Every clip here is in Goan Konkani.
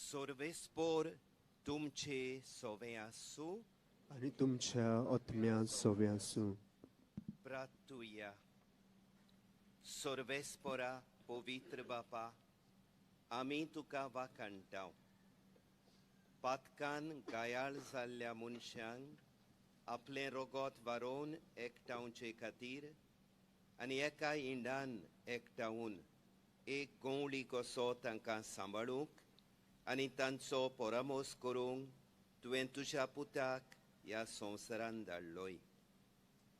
सर्वेस्पोर तुमचे सोवे आसूं आनी तुमच्या आत्म्या सोवे आसूं. प्रार्थुया. सर्वेस्पोरा पवित्र बापा, आमी तुका वाखाणटाव. पातकान गायाळ जाल्ल्या मनशांक आपलें रोगोत वारोवन एकठांवचे खातीर आनी एका इंडान एकठांवून एक गंवळी कसो तांकां सांबाळूंक आनी तांचो परामोस करूंक तुवें तुज्या पुताक ह्या संवसारान धाडलोय.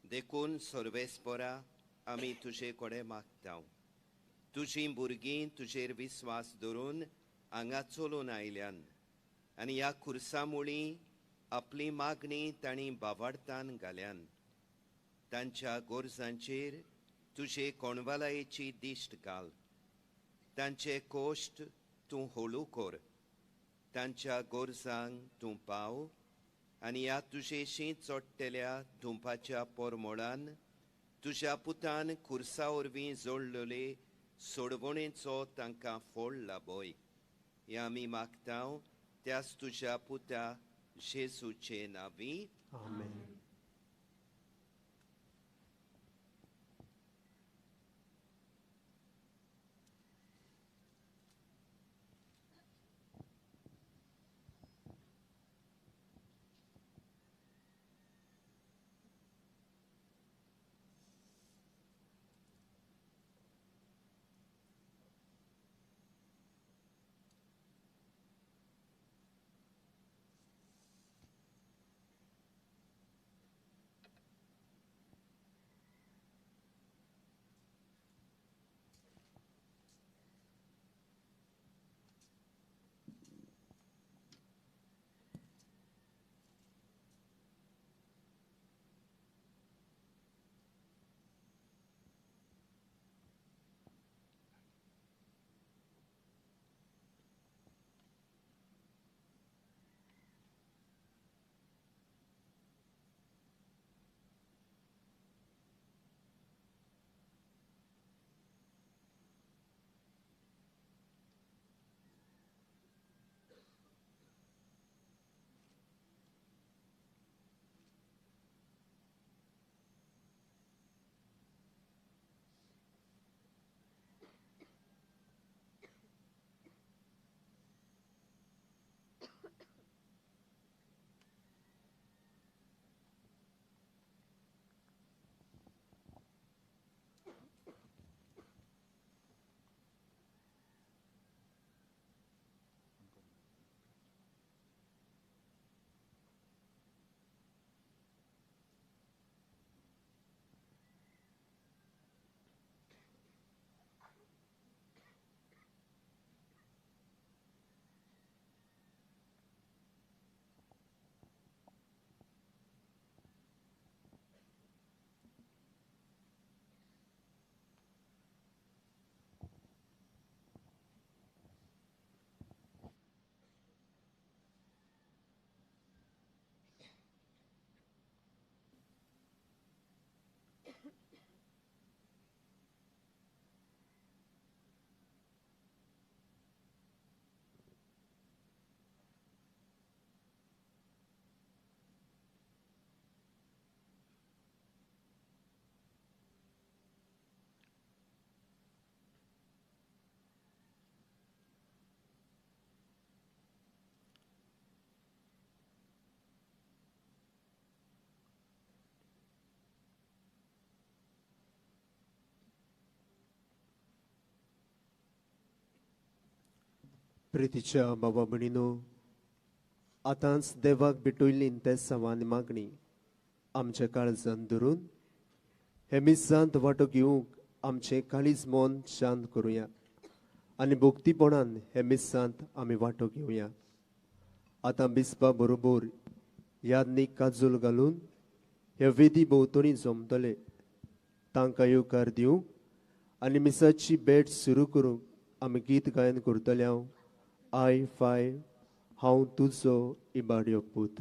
देखून सर्वेस्पोरा आमी तुजे कडेन मागता, तुजीं भुरगीं तुजेर विस्वास धरून हांगा चलून आयल्यान आनी ह्या खुर्सा मुळीं आपली मागणी तांणी बावाडतान घाल्यान. तांच्या गरजांचेर तुजे कोणवालायेची दिश्ट घाल, तांचे कोश्ट तूं होळू कर, तांच्या गरजांक तूं पाव आनी ह्या तुजेशी चडटल्या धुंपाच्या पोरमोळान तुज्या पुतान खुर्सा वरवीं जोडलेले सोडवणेचो तांकां फोड लाबय. हें आमी मागता त्याच तुज्या पुता जेजूचे नांवी. आमेन. प्रितीच्या बाबा भयणीनो, आतांच देवाक भेटयल्ली तेसांव आनी मागणी आमच्या काळजान धरून हे मिसांत वांटो घेवंक आमचें काळीज मन शांत करुया आनी भक्तीपणान हे मिसांत आमी वांटो घेवया. आतां बिस्पा बरोबर यादनीक काजूल घालून हे वेदी भोंवतणी जमतले तांकां येवकार दिवंक आनी मिसाची भेट सुरू करूंक आमी गीत गायन करतले. हांव I फाय हांव तुजो इबाड्यो पूत.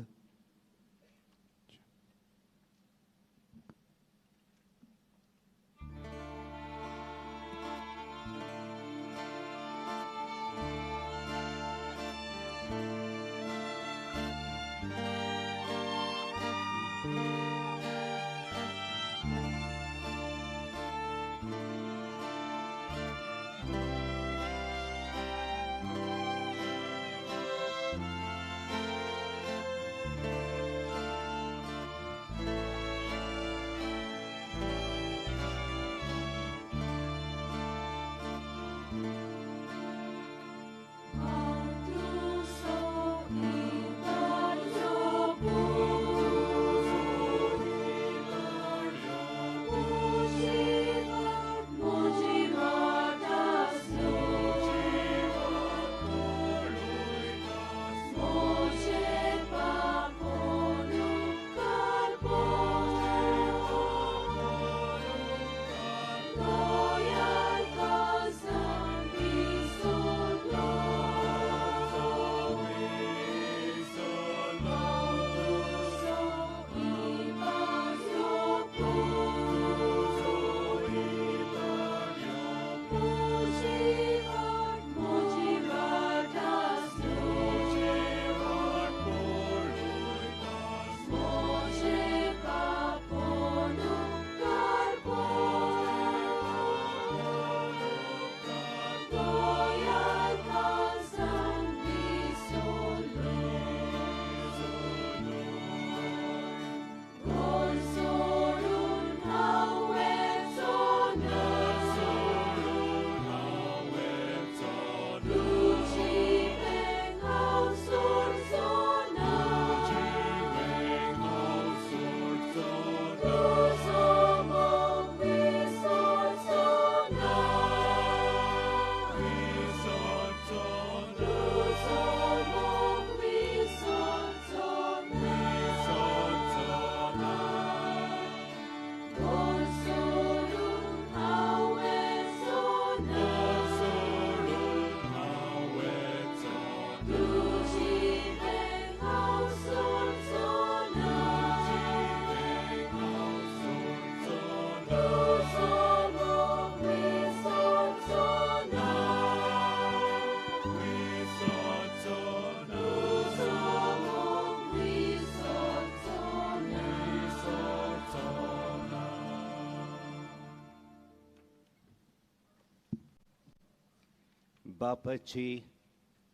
बापाची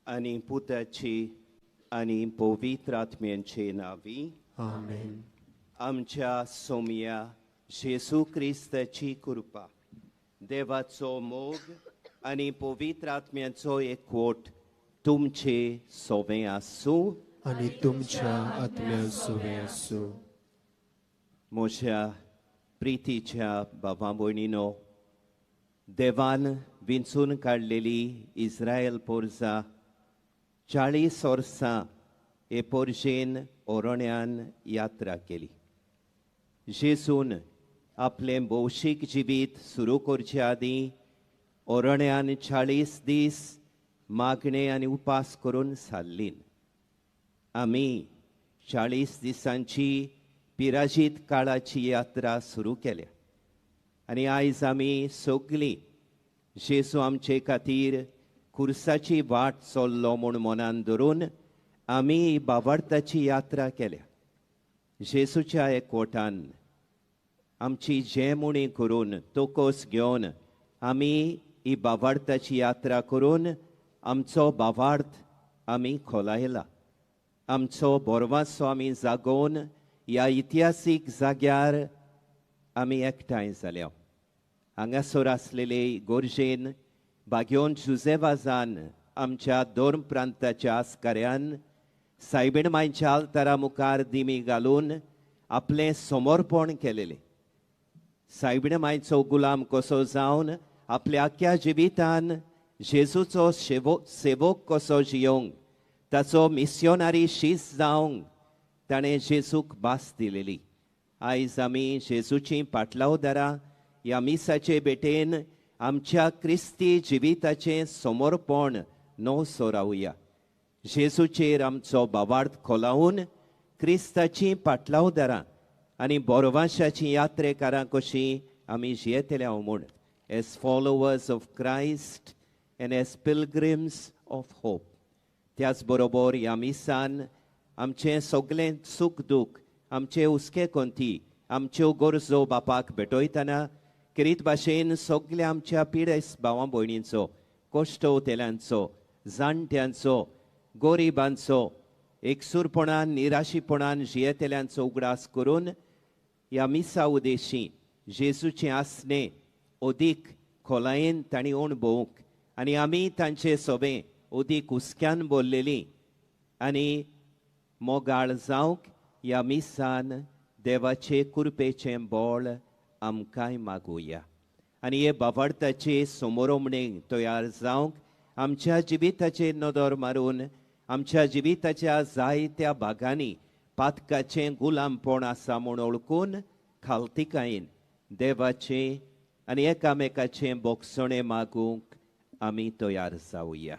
आनी पुताची आनी पवित्र आत्म्यांचे नांवी आमेन. आमच्या सोमया जेजू क्रिस्ताची कृपा, देवाचो मोग आनी पवित्र आत्म्याचो एकवट तुमचे सोवे आसूं आनी तुमच्या आत्म्या सोवे आसूं. म्हज्या प्रितीच्या बाबा भयणीनो, देवान विंचून काडलेली इस्रायल पोरजा 40 वर्सां हे पोरजेन ओरण्यान यात्रा केली. जेजून आपलें भौशीक जिवीत सुरू करचे आदीं ओरण्यान 40 दीस मागणें आनी उपास करून सारलीन. आमी 40 दिसांची पिराजीत काळाची यात्रा सुरू केल्या आनी आयज आमी सगळीं जेजू आमचे खातीर खुर्साची वाट चल्लो म्हूण मनान धरून आमी बाबार्थाची यात्रा केल्या. जेजूच्या एकवटान आमची जेमुणी करून तोकोस घेवन आमी ही बाबार्थाची यात्रा करून आमचो बाबार्थ आमी खोलायला. आमचो बोरवासो आमी जागोवन ह्या इतिहासीक जाग्यार आमी एकठांय जाल्या. हांगासर आसलेले गोरजेन बागेवन जुजेवाजान आमच्या दोन प्रांताच्या आस्काऱ्यान सायबीण मांयच्या आल्तारा मुखार दिमी घालून आपलें समर्पण केलेलें. सायबीण मांयचो गुलाम कसो जावन आपल्या आख्या जिवितान जेजूचो सेवक कसो जियोंक, ताचो मिस्योनारी शीस जावंक ताणें जेजूक भास दिलेली. आयज आमी जेजूचीं पाटलावदारां ह्या मिसाचे भेटेन आमच्या क्रिस्ती जिविताचें समर्पण नवसो रावया. जेजूचेर आमचो भावार्थ खोलावन क्रिस्ताचीं पाटलावदारां आनी बोरवाशाचीं यात्रेकारां कशीं आमी जियेतले म्हूण, as followers of Christ and as pilgrims of hope. त्याच बरोबर ह्या मिसान आमचें सगळें सूख दूख, आमचे हुस्के कोंती, आमच्यो गरजो बापाक भेटयतना करीत भाशेन सगळ्या आमच्या पिडेस्त भावां भयणींचो, कश्टवतेल्यांचो, जाणट्यांचो, गरिबांचो, एकसूरपणान निराशीपणान जियेतल्यांचो उगडास करून ह्या मिसा उदेशी जेजूचें आसणें अदीक खोलायेन तांणी अणभवूंक आनी आमी तांचे सोबें अदीक हुस्क्यान बोल्लेली आनी मोगाळ जावंक ह्या मिसान देवाचे कृपेचें बळ आमकांय मागुया. आनी हे बाबार्थाचे समोरमणे तयार जावंक आमच्या जिविताचेर नदर मारून आमच्या जिविताच्या जायत्या भागांनी पातकाचें गुलामपण आसा म्हूण वळखून खालतिकायेन देवाचें आनी एकामेकाचें बोगसणें मागूंक आमी तयार जावया.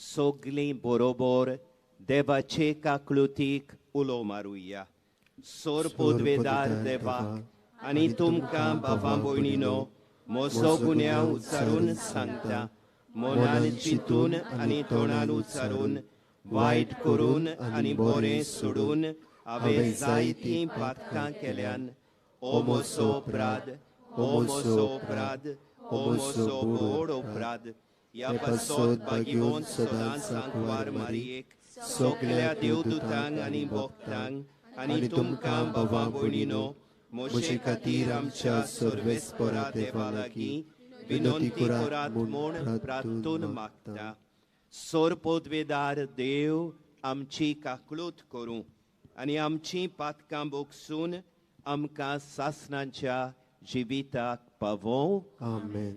सगळीं बरोबर देवाचे काकळुतीक उलो मारुया. सोर पोदवेदार देवाक आनी तुमकां बाबा भयणीनो म्हजो गुन्यांव उच्चारून सांगता, मनान चिंतून आनी तोंडान उच्चारून, वायट करून आनी बरें सोडून हांवें जायतीं पातकां केल्यान. ओ म्हजो अपराध, ओ म्हजो अपराध, ओ म्हजो व्हड अपराध. ह्या पासत भाग्योन सदांच सांकवार मारयेक, सगळ्या देवदूतांक आनी भक्तांक आनी तुमकां बाबा भयणीनो म्हजे खातीर आमच्या सर्वेस्परा देवा लागीं विनंती करात म्हूण प्रार्थून मागता. सोरपोदवेदार देव आमची काकळूत करूं आनी आमची पातकां बोगसून आमकां सासणाच्या जिविताक पावोवं. आमेन.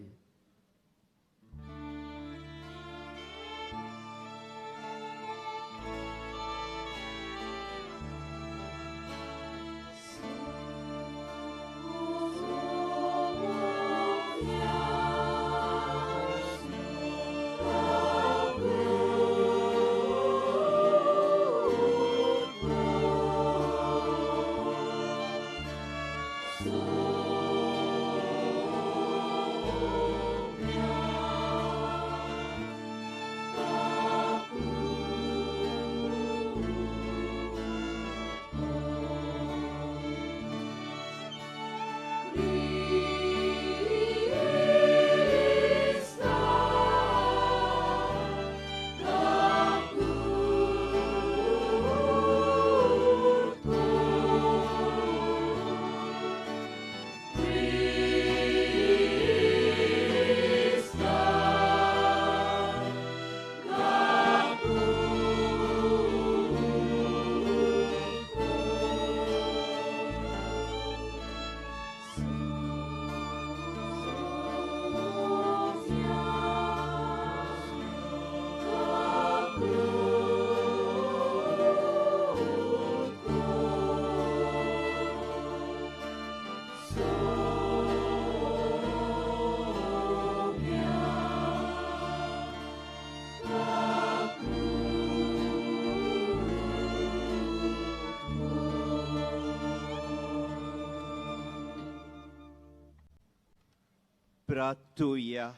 रातुया.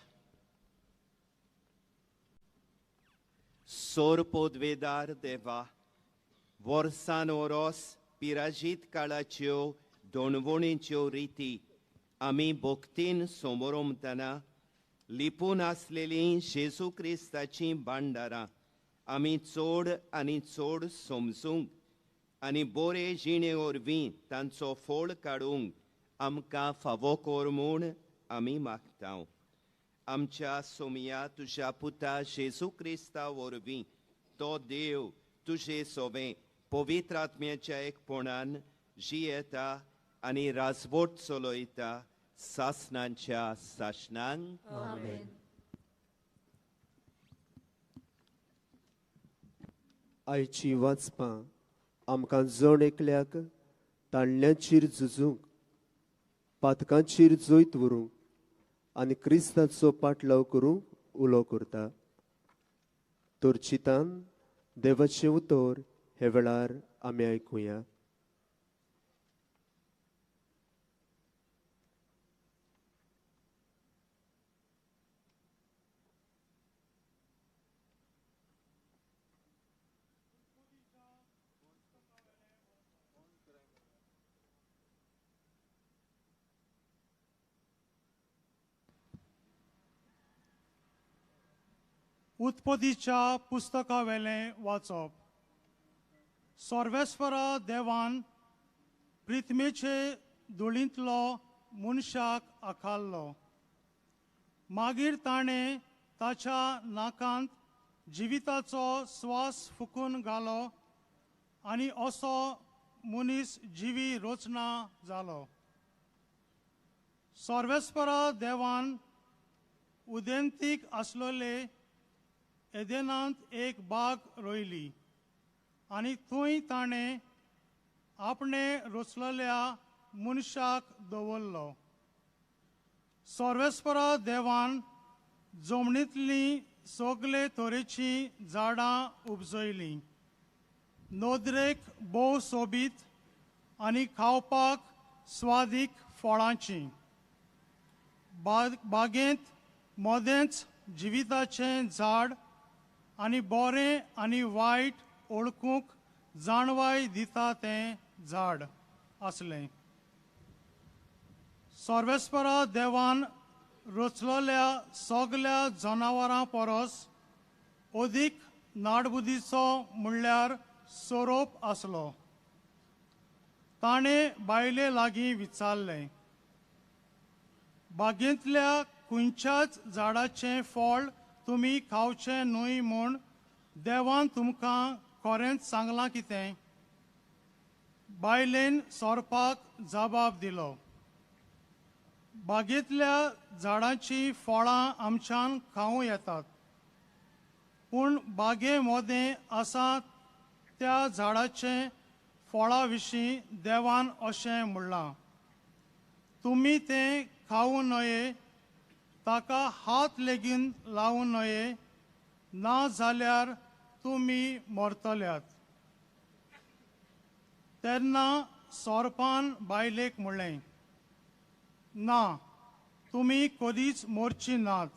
सोरपोदवेदार देवा, वर्सान वरोस पिराजीत काळाच्यो दोणवणीच्यो रिती आमी भक्तीन समोरमतना लिपून आसलेलीं जेजू क्रिस्ताचीं भांडारां आमी चड आनी चड समजूंक आनी बरे जिणे वरवीं तांचो फोळ काडूंक आमकां फावो कर म्हूण आमी मागता. आमच्या सोमया तुज्या पुता जेजू क्रिस्ता वरवीं तो देव तुजे सोवें पवित्र आत्म्याच्या एकपणान जियेता आनी राजवट चलयता सासनांच्या सासनांक. आमेन. आयची वाचपां आमकां जण एकल्याक ताणल्याचेर झुजूंक, पातकांचेर जैत व्हरूंक आनी क्रिस्ताचो पाटलाव करूंक उलो करता. तर चिंतान देवाचें उतर हे वेळार आमी आयकुया. उत्पत्तीच्या पुस्तकावेलें वाचप. सर्वेस्परा देवान पृथ्वीचे धुळींतलो मनशाक आकारलो. मागीर ताणें ताच्या नाकांत जिविताचो स्वास फुकून घालो आनी असो मनीस जिवी रचना जालो. सर्वेस्परा देवान उदेंतीक आसलेले एदेनांत एक बाग रोयली आनी थंय ताणें आपणें रचलेल्या मनशाक दवरलो. सर्वेस्परा देवान जमनींतलीं सगळे तरेचीं झाडां उपजयलीं. नदरेक भोव सोबीत आनी खावपाक स्वादीक फळांचीं. बागेंत मदेंच जिविताचें झाड आनी बरें आनी वायट ओळखूंक जाणवाय दिता तें झाड आसलें. सर्वेस्परा देवान रचलेल्या सगल्या जनावरां परस अदीक नाडबुदीचो म्हणल्यार सोरोप आसलो. ताणें बायले लागीं विचारलें, बागेंतल्या खंयच्याच झाडाचें फळ तुमी खावचें न्हय म्हूण देवान तुमकां खरेंच सांगलां कितें? बायलेन सोरपाक जबाब दिलो, बागेंतल्या झाडांचीं फळां आमच्यान खावूं येतात, पूण बागे मोदें आसा त्या झाडाचें फळा विशीं देवान अशें म्हणलां, तुमी तें खावूं नये, ताका हात लेगीन लावूं नये, ना जाल्यार तुमी मरतल्यात. तेन्ना सोरपान बायलेक म्हणलें, ना, तुमी कदीच मरची नात,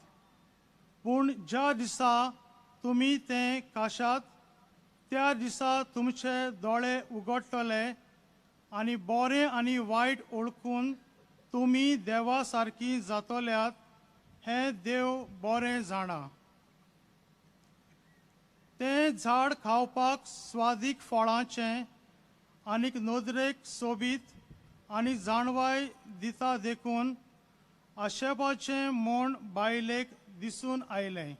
पूण ज्या दिसा तुमी तें खाशात त्या दिसा तुमचे दोळे उगडटले आनी बरें आनी वायट ओळखून तुमी देवा सारकी जातल्यात हें देव बरें जाणा. तें झाड खावपाक स्वादीक फळांचें आनीक नदरेक सोबीत आनी जाणवाय दिता देखून आशेपाचें म्हूण बायलेक दिसून आयलें.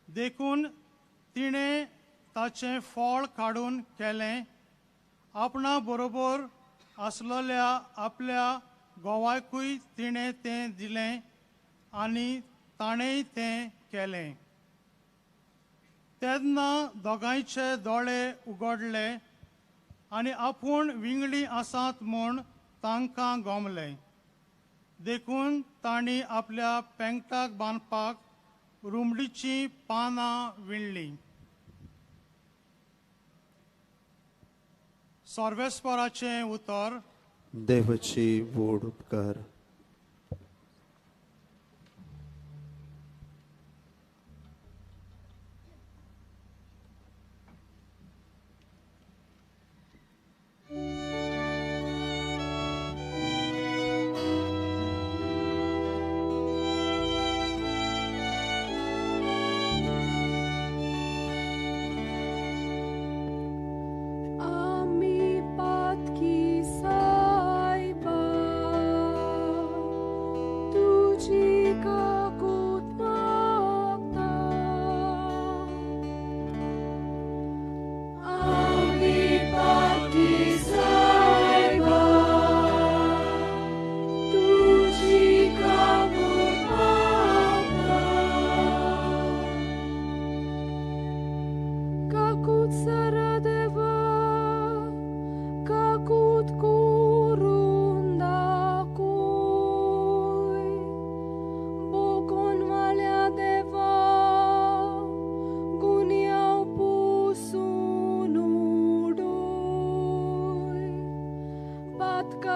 देखून तिणें ताचें फळ काडून केलें, आपणा बरोबर आसलेल्या आपल्या घोवाकूय तिणें तें दिलें आनी ताणेंय तें केलें. तेन्ना दोगांयचे दोळे उगडले आनी आपूण विंगडी आसात म्हूण तांकां गोमलें. देखून तांणी आपल्या पेंगटाक बांदपाक रुमडीचीं पानां विणलीं. सर्वेस्पराचें उतर. देवाची व्हड उपकार.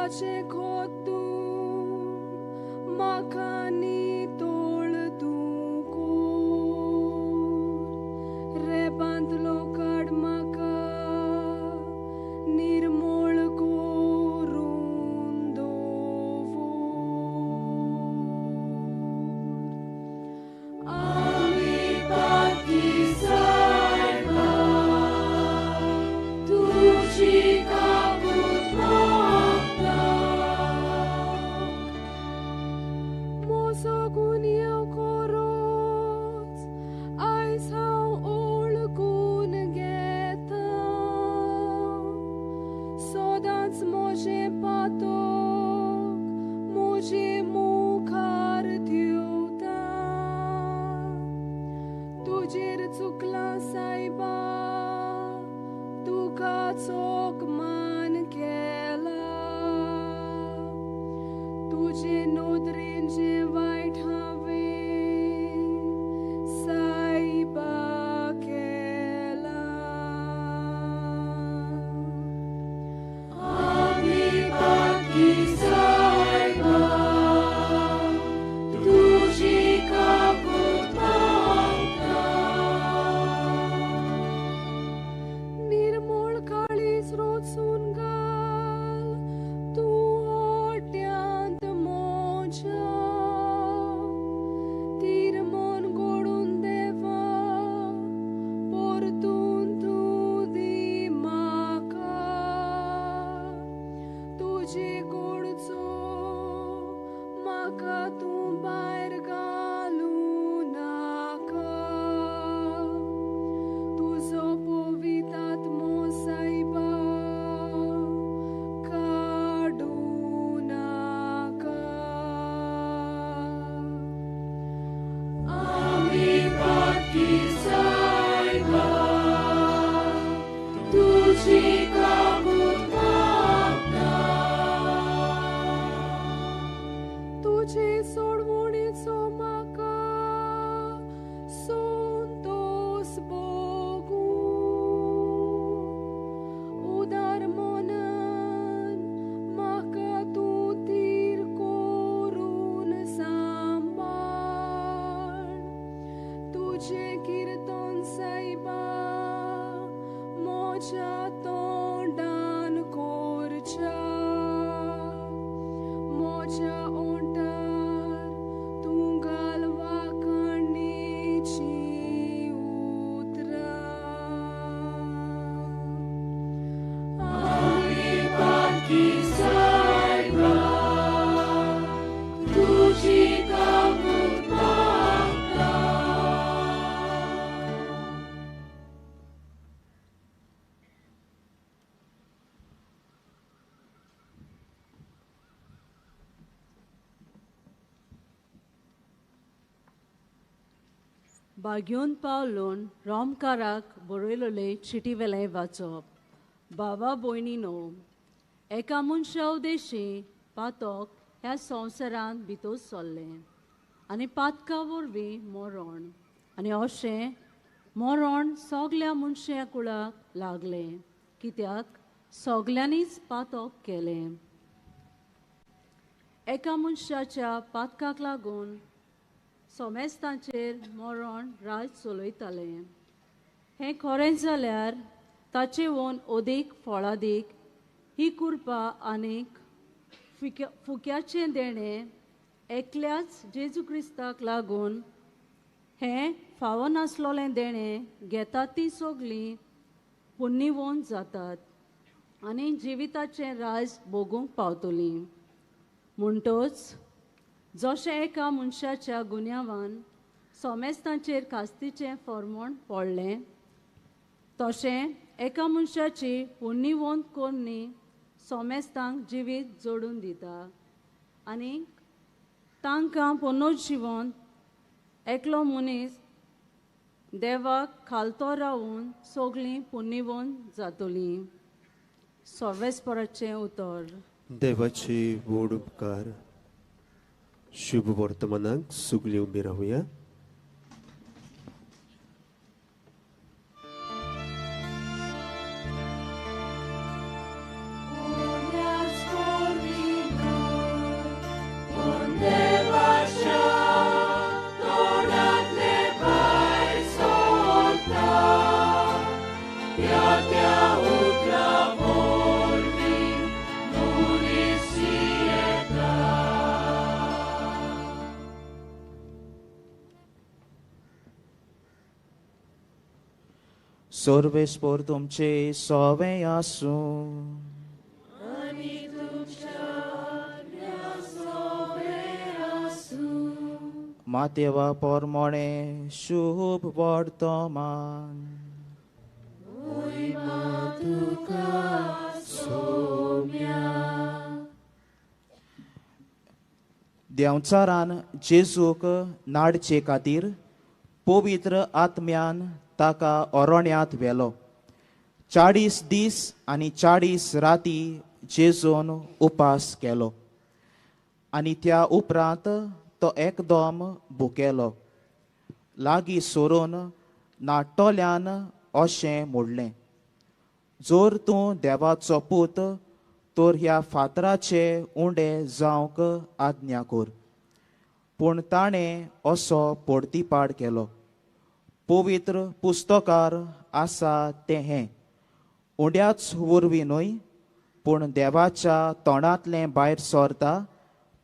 मोगाचें खोत तूं म्हाका नितळ तूं कोर रेबांतलो काड म्हाका निर्मूळ करून दवर. आमी पापी सायबा तुजी काबूत मागता. म्हजो गुन्यांव खरोच आयज हांव ओळखून घेता. सदांच म्हजें पातक म्हजे मुखार ठेवता. तुजेर चुकलां सायबा तुका चोक मान केला. तुजे नदरेन जें वायट हांवें सायबा केलां. आमी पापी सायबा तुजी काबूत मागता. निर्मूळ काळीज रोचून घाल तूं ओट्यांत म्हज्या. तीर मन घडून देवा परतून तूं दी म्हाका. तुजे कडचो म्हाका तूं भायर घालूं नाका. तुजो पवित्र आत्मो सायबा काडूं नाका. आमी पापी सायबा तुजी काबूत मागता. तुजे सोडवणेचो म्हाका संतोस भोगूं. उदार मनान म्हाका तूं थीर करून सांबाळ. तुजें किर्तन सायबा म्हज्या तोंडान करच्या. म्हज्या ओंठार तूं घाल वाखाणीचीं उतरां. आमी पापी सायबा तुजी काबूत मागता. बाग्योन पावलोन रोमकाराक बरयलोले चिटी वेलें वाचप. बाबा भयणीनो, एका मनशा उदेशी पातक ह्या संवसारांत भितर सरलें आनी पातका वरवीं मरण, आनी अशें मरण सगल्या मनशा कुळाक लागलें, कित्याक सगल्यांनीच पातक केलें. एका मनशाच्या पातकाक लागून सोमेस्तांचेर मरण राज चलयतालें. हें खरें जाल्यार ताचे वोन अदीक फळादीक ही कृपा आनीक फुक्याचें देणें एकल्याच जेजू क्रिस्ताक लागून हें फावो नासलोलें देणें घेतात ती सगळीं पुण्यवंत जातात आनी जिविताचें राज भोगूंक पावतलीं. म्हणटच जशें एका मनशाच्या गुन्यांवान सोमेस्तांचेर कास्तीचें फॉर्मोण पडलें तशें एका मनशाची पुण्यवंत करणी सोमेस्तांक जिवीत जोडून दिता आनी तांकां पुनर्जिवन एकलो मनीस देवाक खालतो रावून सगळीं पुण्यवंत जातलीं. सर्वेस्पराचें उतर. देवाचे व्हड उपकार. शुभ वर्तमानाक सगळीं उबी रावया. Uñas por mi सर्वेस्पोर तुमचे सोवे आसूं. मातेवा पोरमोणे शुभ वर्तमान. देंवचारान जेजूक नाडचे खातीर पवित्र आत्म्यान ताका अरण्यांत व्हेलो. 40 दीस आनी 40 राती जेजून उपास केलो आनी त्या उपरांत तो एकदम भुकेलो. लागीं सरून नाट्टल्यान अशें म्हणलें, जर तूं देवाचो पूत तर ह्या फातराचे उंडे जावंक आज्ञा कर. पूण ताणें असो परतीपाड केलो, पवित्र पुस्तकार आसा तें हें, उंड्याच वरवीं न्हय पूण देवाच्या तोंडांतलें भायर सरता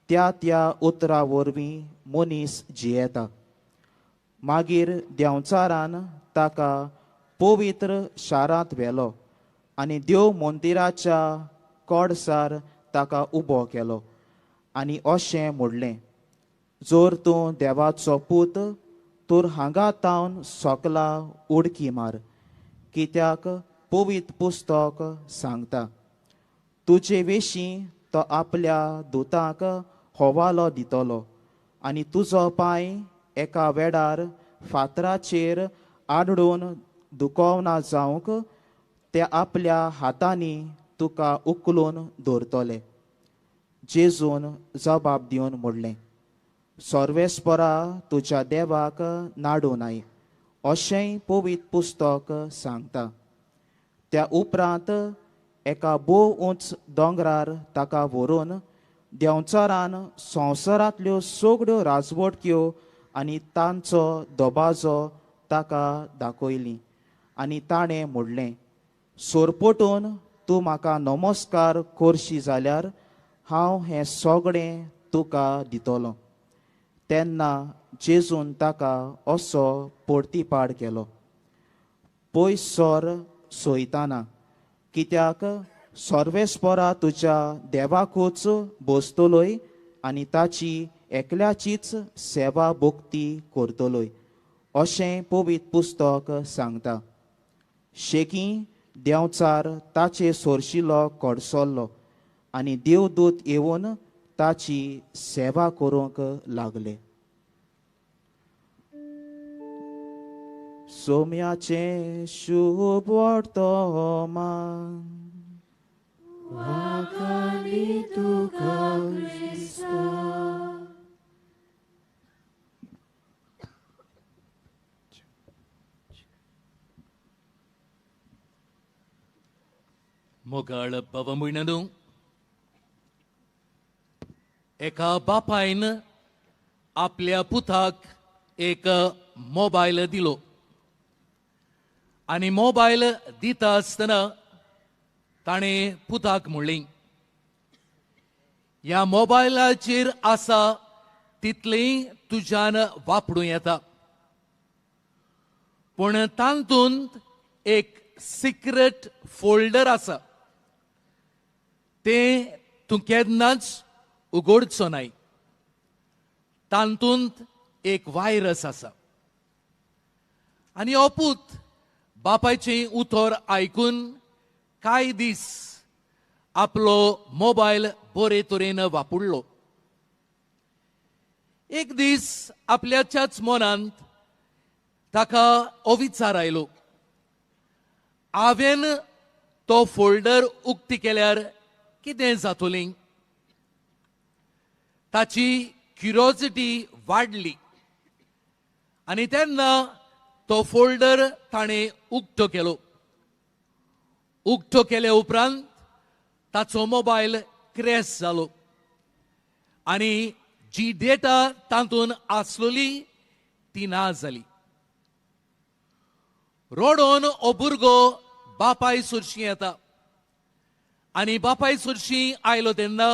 त्या त्या उतरा वरवीं मनीस जियेता. मागीर देंवचारान ताका पवित्र शारांत व्हेलो आनी देव मंदिराच्या कडसार ताका उबो केलो आनी अशें म्हणलें, जर तूं देवाचो पूत तर हांगा तावन सकला उडकी मार, कित्याक पवित्र पुस्तक सांगता तुजे विशीं तो आपल्या दुतांक हवालो दितलो आनी तुजो पांय एका वेळार फातराचेर आदळून दुखवना जावंक ते आपल्या हातांनी तुका उखलून दवरतले. जेजून जबाब दिवन म्हणलें, सर्वेस्परा तुज्या देवाक नाडूं नाय अशेंय पवित्र पुस्तक सांगता. त्या उपरांत एका भोव उंच दोंगरार ताका व्हरून देंवचारान संवसारांतल्यो सगळ्यो राजवटक्यो आनी तांचो दबाजो ताका दाखयली आनी ताणें म्हणलें, सोरपोटून तूं म्हाका नमस्कार करशी जाल्यार हांव हें सगळें तुका दितलो. तेन्ना जेजून ताका असो परतीपाड केलो, पयस सर सोयताना, कित्याक सर्वेस्परा तुज्या देवाकूच बसतलोय आनी ताची एकल्याचीच सेवा भक्ती करतलोय अशें पवित्र पुस्तक सांगता. शेकी देंवचार ताचे सोरशिलो कडसल्लो आनी देवदूत येवन ताची सेवा करूंक लागले. सोम्याचें शुभ वर्तमान. वाखाणी तुका क्रिस्ता. मोगाळ बाबा म्हयन्यानू, एका बापायन आपल्या पुताक एक मोबायल दिलो आनी मोबायल दिता आसतना ताणें पुताक म्हणलें, ह्या मोबायलाचेर आसा तितलें तुज्यान वापरूं येता, पूण तातूंत एक सिक्रेट फोल्डर आसा, तें तूं केन्नाच उगडचो नाय, तातूंत एक व्हायरस आसा. आनी हो पूत बापायचें उतर आयकून कांय दीस आपलो मोबायल बरे तरेन वापरलो. एक दीस आपल्याच्याच मनांत ताका हो विचार आयलो, हांवें तो फोल्डर उक्ती केल्यार कितें जातलें? ताची क्युरियोसिटी वाडली आनी तेन्ना तो फोल्डर ताणें उक्तो केलो. उक्तो केले उपरांत ताचो मोबायल क्रॅश जालो आनी जी डेटा तातूंत आसलोली ती ना जाली. रडोन हो भुरगो बापाय सुरशी येता आनी बापाय सुरशी आयलो तेन्ना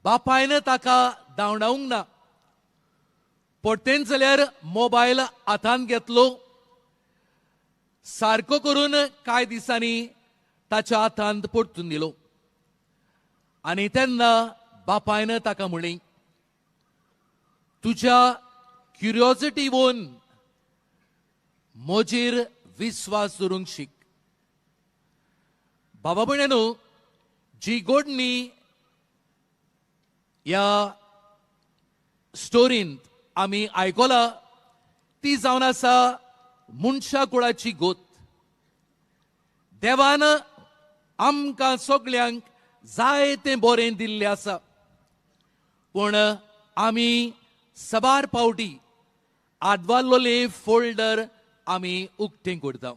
बापायन ताका धांवडावंक ना, परतेन जाल्यार मोबायल हातांत घेतलो, सारको करून कांय दिसांनी ताच्या हातांत परतून दिलो. आनी तेन्ना बापायन ताका म्हणलें, तुज्या क्युरियोसिटी वोन म्हजेर विस्वास दवरूंक शीक. बाबा भयणांनो, जी गोडणी ह्या स्टोरींत आमी आयकला ती जावन आसा मनशा कुळाची गोत. देवान आमकां सगल्यांक जायतें बरें दिल्लें आसा, पूण आमी सबार पावटी आदवाल्लोले फोल्डर आमी उक्तें करता.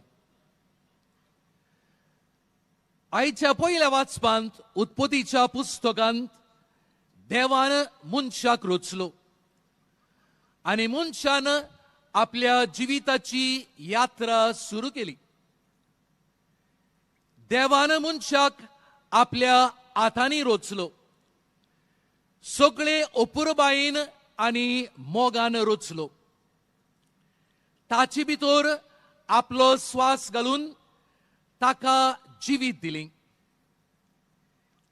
आयच्या पयल्या वाचपांत उत्पत्तीच्या पुस्तकांत देवान मनशाक रचलो आनी मनशान आपल्या जिविताची यात्रा सुरू केली. देवान मनशाक आपल्या हातांनी रचलो, सगळे अपुरबायेन आनी मोगान रचलो. ताचे भितर आपलो स्वास घालून ताका जिवीत दिली.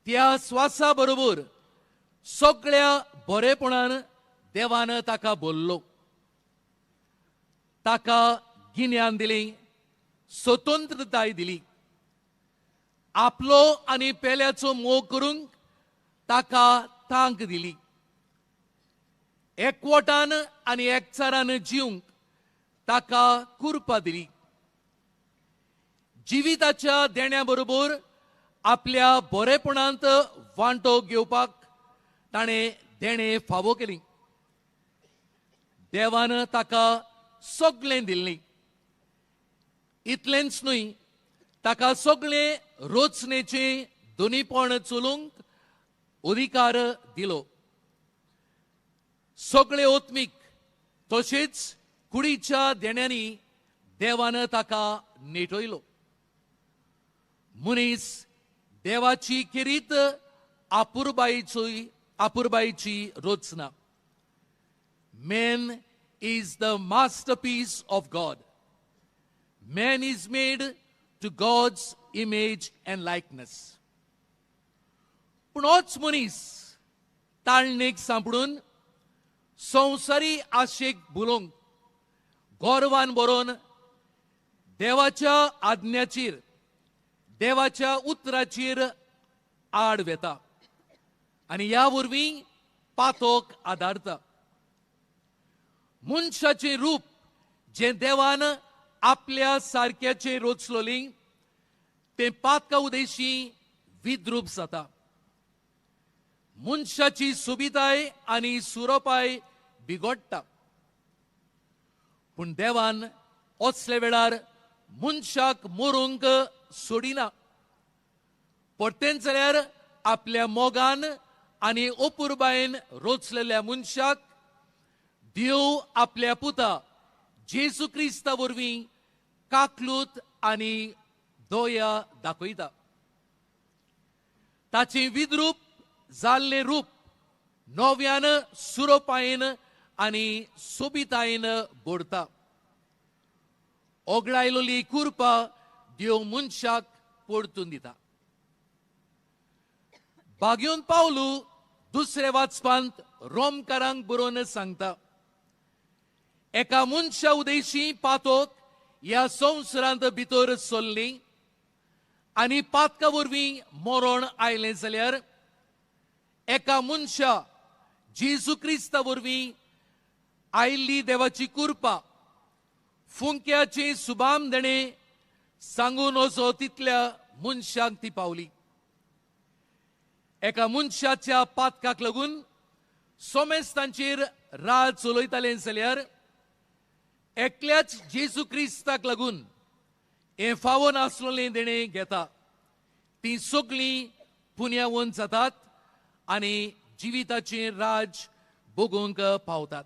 त्या स्वासा बरोबर सगळ्या बरेपणान देवान ताका बोल्लो, ताका गिन्यान दिलें, स्वतंत्रताय दिली. आपलो आनी पेल्याचो मोग करूंक ताका तांक दिली. एकवटान आनी एकचारान जिवंक ताका कुरपा दिली. जिविताच्या देण्या बरोबर आपल्या बरेपणांत वांटो घेवपाक ताणें देणें फावो केली. देवान ताका सगळें दिल्लें. इतलेंच न्हय, ताका सगळें रचनेचें दोनीपण चलूंक अधिकार दिलो. सगळे आत्मीक तशेंच कुडीच्या देण्यांनी देवान ताका नेटयलो. मनीस देवाची खेरीत आपुरबायेची रचना. Man is the masterpiece of God. Man is made to God's image and likeness. पूण होच मनीस ताळणेक सांपडून संवसारी आशेक भुलोवंक गोरवान बरोवन देवाच्या आज्ञाचेर, देवाच्या उतराचेर आड वेता आनी ह्या वरवीं पातोक आदारता. मनशाचें रूप जें देवान आपल्या सारक्याचें रचलोलें तें पातका उदेशी विद्रूप जाता. मनशाची सोबिताय आनी सुरोपाय बिगडटा. पूण देवान असले वेळार मनशाक मरूंक सोडिना. परतेंच जाल्यार आपल्या मोगान आनी अपुरबायेन रचलेल्या मनशाक देव आपल्या पुता जेजू क्रिस्ता वरवीं काकलूत आनी दया दाखयता. ताचें विद्रूप जाल्लें रूप नव्यान सुरोपायेन आनी सोबितायेन भरता. ओगळायलोली कुरपा देव मनशाक परतून दिता. बागेवन पावलू दुसरे वाचपांत रोमकारांक बरोवन सांगता, एका मनशा उदेशी पातोक ह्या संवसारांत भितर सरली आनी पातका वरवीं मरण आयलें जाल्यार एका मनशा जेजू क्रिस्ता वरवीं आयिल्ली देवाची कुरपा फुंक्याची सुबाम देणें सांगून वचो तितल्या मनशाक ती पावली. एका मनशाच्या पातकाक लागून सोमेस्तांचेर राज चलयतालें जाल्यार एकल्याच जेजू क्रिस्ताक लागून हें फावो नासलें देणें घेता. तीं सगळीं पुण्यावन जातात आनी जिविताचें राज भोगूंक पावतात.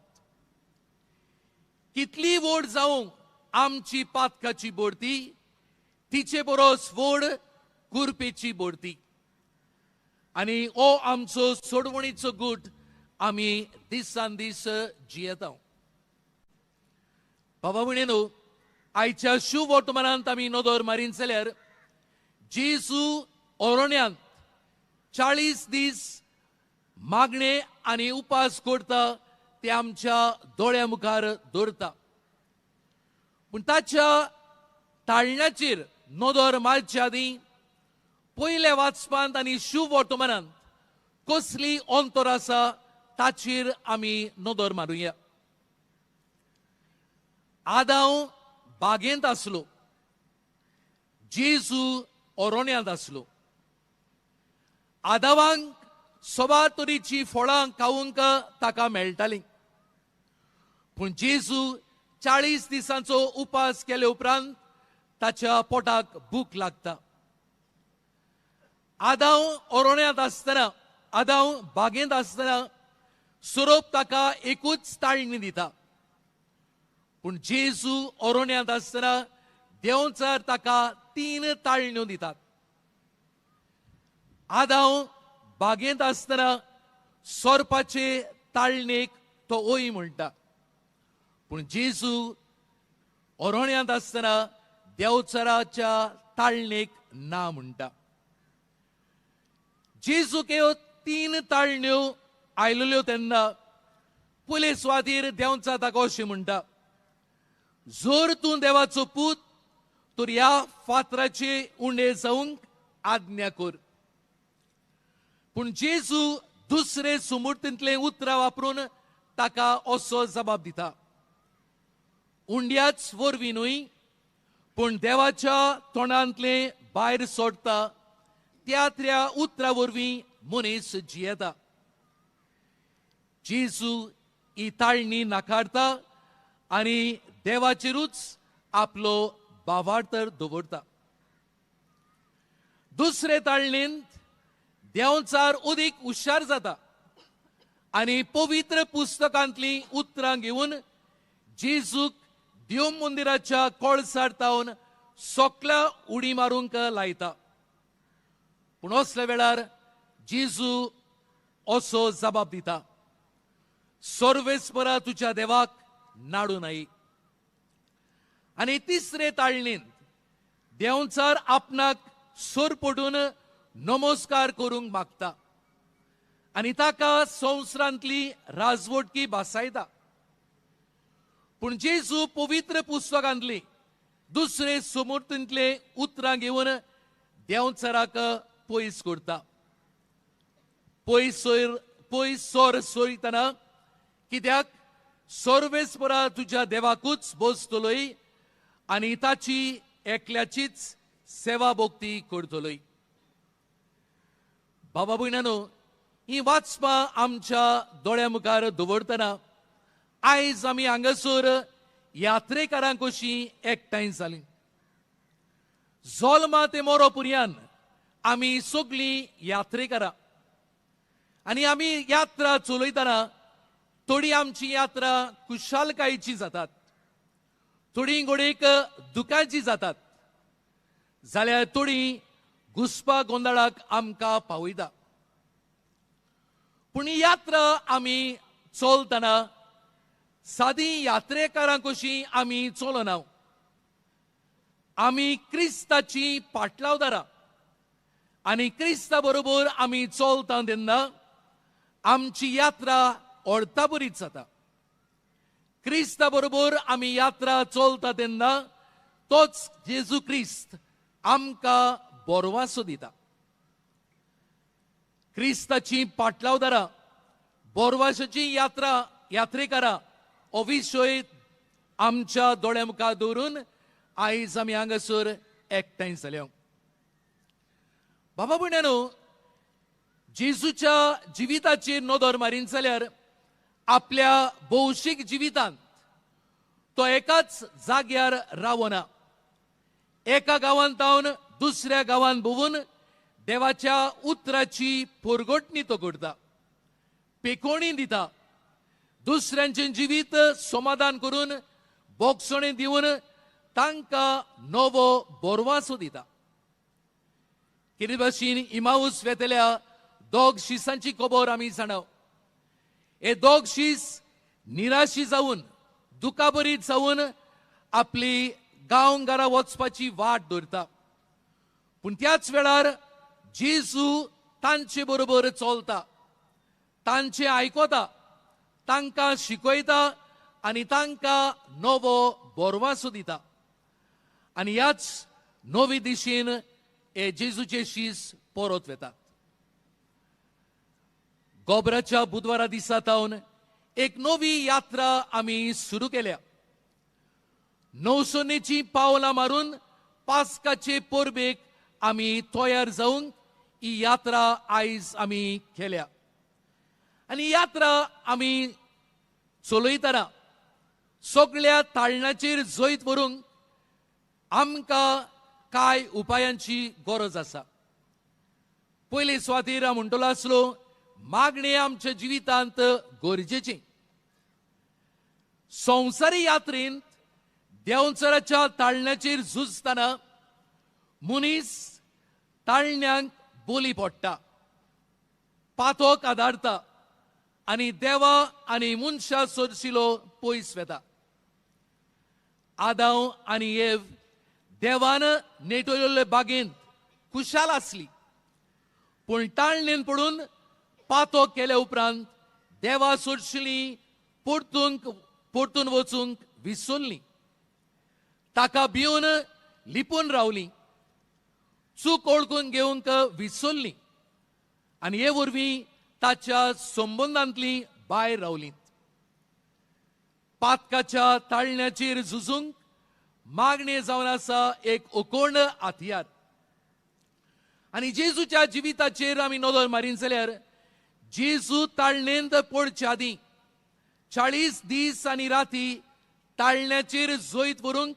कितली व्हड जावं आमची पातकाची बोडती, तिचे बरोस व्हड कुरपेची बोडती. आनी हो आमचो सोडवणीचो गूट आमी दिसान दीस जियेता. बाबा म्हणेनो, आयच्या शुभ वर्तमानांत आमी नदर मारीन जाल्यार जेजू ओरण्यांत 40 दीस मागणे आनी उपास करता ते आमच्या दोळ्या मुखार दवरता. पूण ताच्या ताळण्याचेर नदर मारचे आदीं पयल्या वाचपांत आनी शुभ वर्तमानांत कसली अंतर आसा ताचेर आमी नदर मारुया. आदांव बागेंत आसलो, जेजू ओरोण्यांत आसलो. आदावांक सोबा तरेची फळां खावंक ताका मेळटालीं, पूण जेजू 40 दिसांचो उपास केले उपरांत ताच्या पोटाक भूक लागता. आदांव ओरोण्यांत आसतना, आदांव बागेंत आसतना सोरोप ताका एकूच ताळणी दिता, पूण जेजू ओरोण्यांत आसतना देंवचार ताका 3 ताळण्यो दितात. आदांव बागेंत आसतना सोरपाचे ताळणेक तो ओय म्हणटा, पूण जेजू ओरोण्यांत आसतना देवचाराच्या ताळणेक ना म्हणटा. जेजूक ह्यो 3 ताळण्यो आयलेल्यो तेन्ना पयले सुवातीर देंवचार ताका अशें म्हणटा, जर तूं देवाचो पूत तर ह्या फातराचे उंडे जावंक आज्ञा कर. पूण जेजू दुसरे सुमूर्तींतले उतरां वापरून ताका असो जबाब दिता, उंड्याच वरवीं न्हय पूण देवाच्या तोंडांतले भायर सोडटा त्या त्या उतरां वरवीं मनीस जियेता. जेजू ही ताळणी नाकारता आनी देवाचेरूच आपलो भावार्थ दवरता. दुसरे ताळणींत देंवचार अदीक हुशार जाता आनी पवित्र पुस्तकांतलीं उतरां घेवन जेजूक देव मंदिराच्या कळसार तावन सोकल्या उडी मारूंक लायता. पूण असल्या वेळार जेजू असो जबाब दिता, सर्वेस्परा तुज्या देवाक नाडू नाय. आनी तिसरे ताळणींत देंवचार आपणाक सोर पडून नमस्कार करूंक मागता आनी ताका संवसारांतली राजवटकी भासायता. पूण जेजू पवित्र पुस्तकांतली दुसरे सुमूर्तींतले उतरां घेवन देंवचाराक पयस करता. पयस सोर सोयतना कित्याक सर्वेस्परा तुज्या देवाकूच बसतलोय आनी ताची एकल्याचीच सेवा भक्ती करतलोय. बाबा भयणानो, ही वाचपां आमच्या दोळ्या मुखार दवरतना आयज आमी हांगासर यात्रेकारांक कशीं एकठांय जालीं. जोल्मा ते मोरो पुर्यान आमी सगळीं यात्रेकारां आनी आमी यात्रा चलयतना थोडी आमची यात्रा खुशालकायेची जातात, थोडी गोडेक दुखाची जातात, जाल्यार थोडी घुसपा गोंदळाक आमकां पावयता. पूण ही यात्रा आमी चलतना सादी यात्रेकारां कशी आमी चलना, आमी क्रिस्ताची पाटलावदारां आनी क्रिस्ता बरोबर आमी चलता तेन्ना आमची यात्रा अर्थाबरीत जाता. क्रिस्ता बरोबर आमी यात्रा चलता तेन्ना तोच जेजू क्रिस्त आमकां बोरवासो दिता. क्रिस्ताची पाटलावदारां, बोरवासाची यात्रा, यात्रेकारां हो विशय आमच्या दोळ्या मुखार दवरून आयज आमी हांगासर एकठांय जाल्या. बाबा भयणानो, जेजूच्या जिविताचेर नदर मारीन जाल्यार आपल्या भौशीक जिवितांत तो एकाच जाग्यार रावना. एका गांवांत तावन दुसऱ्या गांवांत भोंवून देवाच्या उतराची पुरगोटणी तो करता, पेकोणी दिता, दुसऱ्यांचें जिवीत समाधान करून बोगसणे दिवन तांकां नवो बोरवासो दिता. कितें भाशेन इमाऊस वेतल्या दोग शिसांची खबर आमी जाणाव. हे दोग शीस निराशी जावन, दुखाभरीत जावन आपली गांव घरा वचपाची वाट दवरता. पूण त्याच वेळार जेजू तांचे बरोबर चलता, तांचे आयकता, तांकां शिकयता आनी तांकां नवो बोरवासो दिता. आनी ह्याच नवी दिशेन हे जेजूचे शीस परत वेतात. गोबराच्या बुधवारा दिसा तावन एक नवी यात्रा आमी सुरू केल्या. नवसोनेची पावलां मारून पास्काचे परबेक आमी तयार जावंक ही यात्रा आयज आमी केल्या. आनी यात्रा आमी चलयतना सगळ्या ताळणाचेर जैत व्हरूंक आमकां कांय उपायांची गरज आसा. पयले सुवातेर हांव म्हणटलो आसलो, मागणें आमच्या जिवितांत गरजेचें. संवसारी यात्रेंत देंवचाराच्या ताळण्याचेर झुजतना मनीस ताळण्यांक बोली पडटा, पातोक आदारता आनी देवा आनी मनशा सोरशिलो पयस वेता. आदांव आनी एव देवान नेटयल्ले बागेंत खुशाल आसली, पूण ताळणेन पडून पातो केल्या उपरांत देवा सोडशिली परतून वचूंक विसरली, ताका भिवन लिपून रावली, चूक ओळखून घेवंक विसरली आनी हे वरवीं ताच्या संबंदांतली भायर रावली. पातकाच्या ताळण्याचेर झुजूंक मागणें जावन आसा एक ओकोण हत्यार. आनी जेजूच्या जिविताचेर आमी नदर मारीन जाल्यार जेजू ताळणेंत पडचे आदीं 40 दीस आनी राती ताळण्याचेर जैत व्हरूंक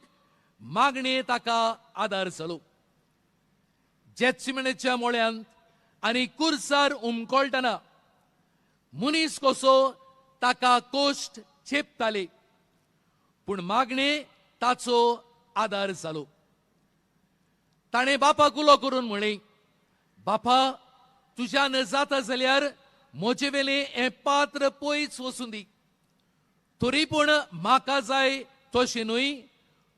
मागणें ताका आदार जालो. जेत्सिमणेच्या मोळ्यांत आनी कुर्सार उमकळटना मनीस कसो ताका कोश्ट चेपताले, पूण मागणें ताचो आदार जालो. ताणें बापाक उलो करून म्हळें, बापा तुज्यान जाता जाल्यार म्हजे वेलें हें पात्र पयस वचूं दी, तरी पूण म्हाका जाय तशें न्हय,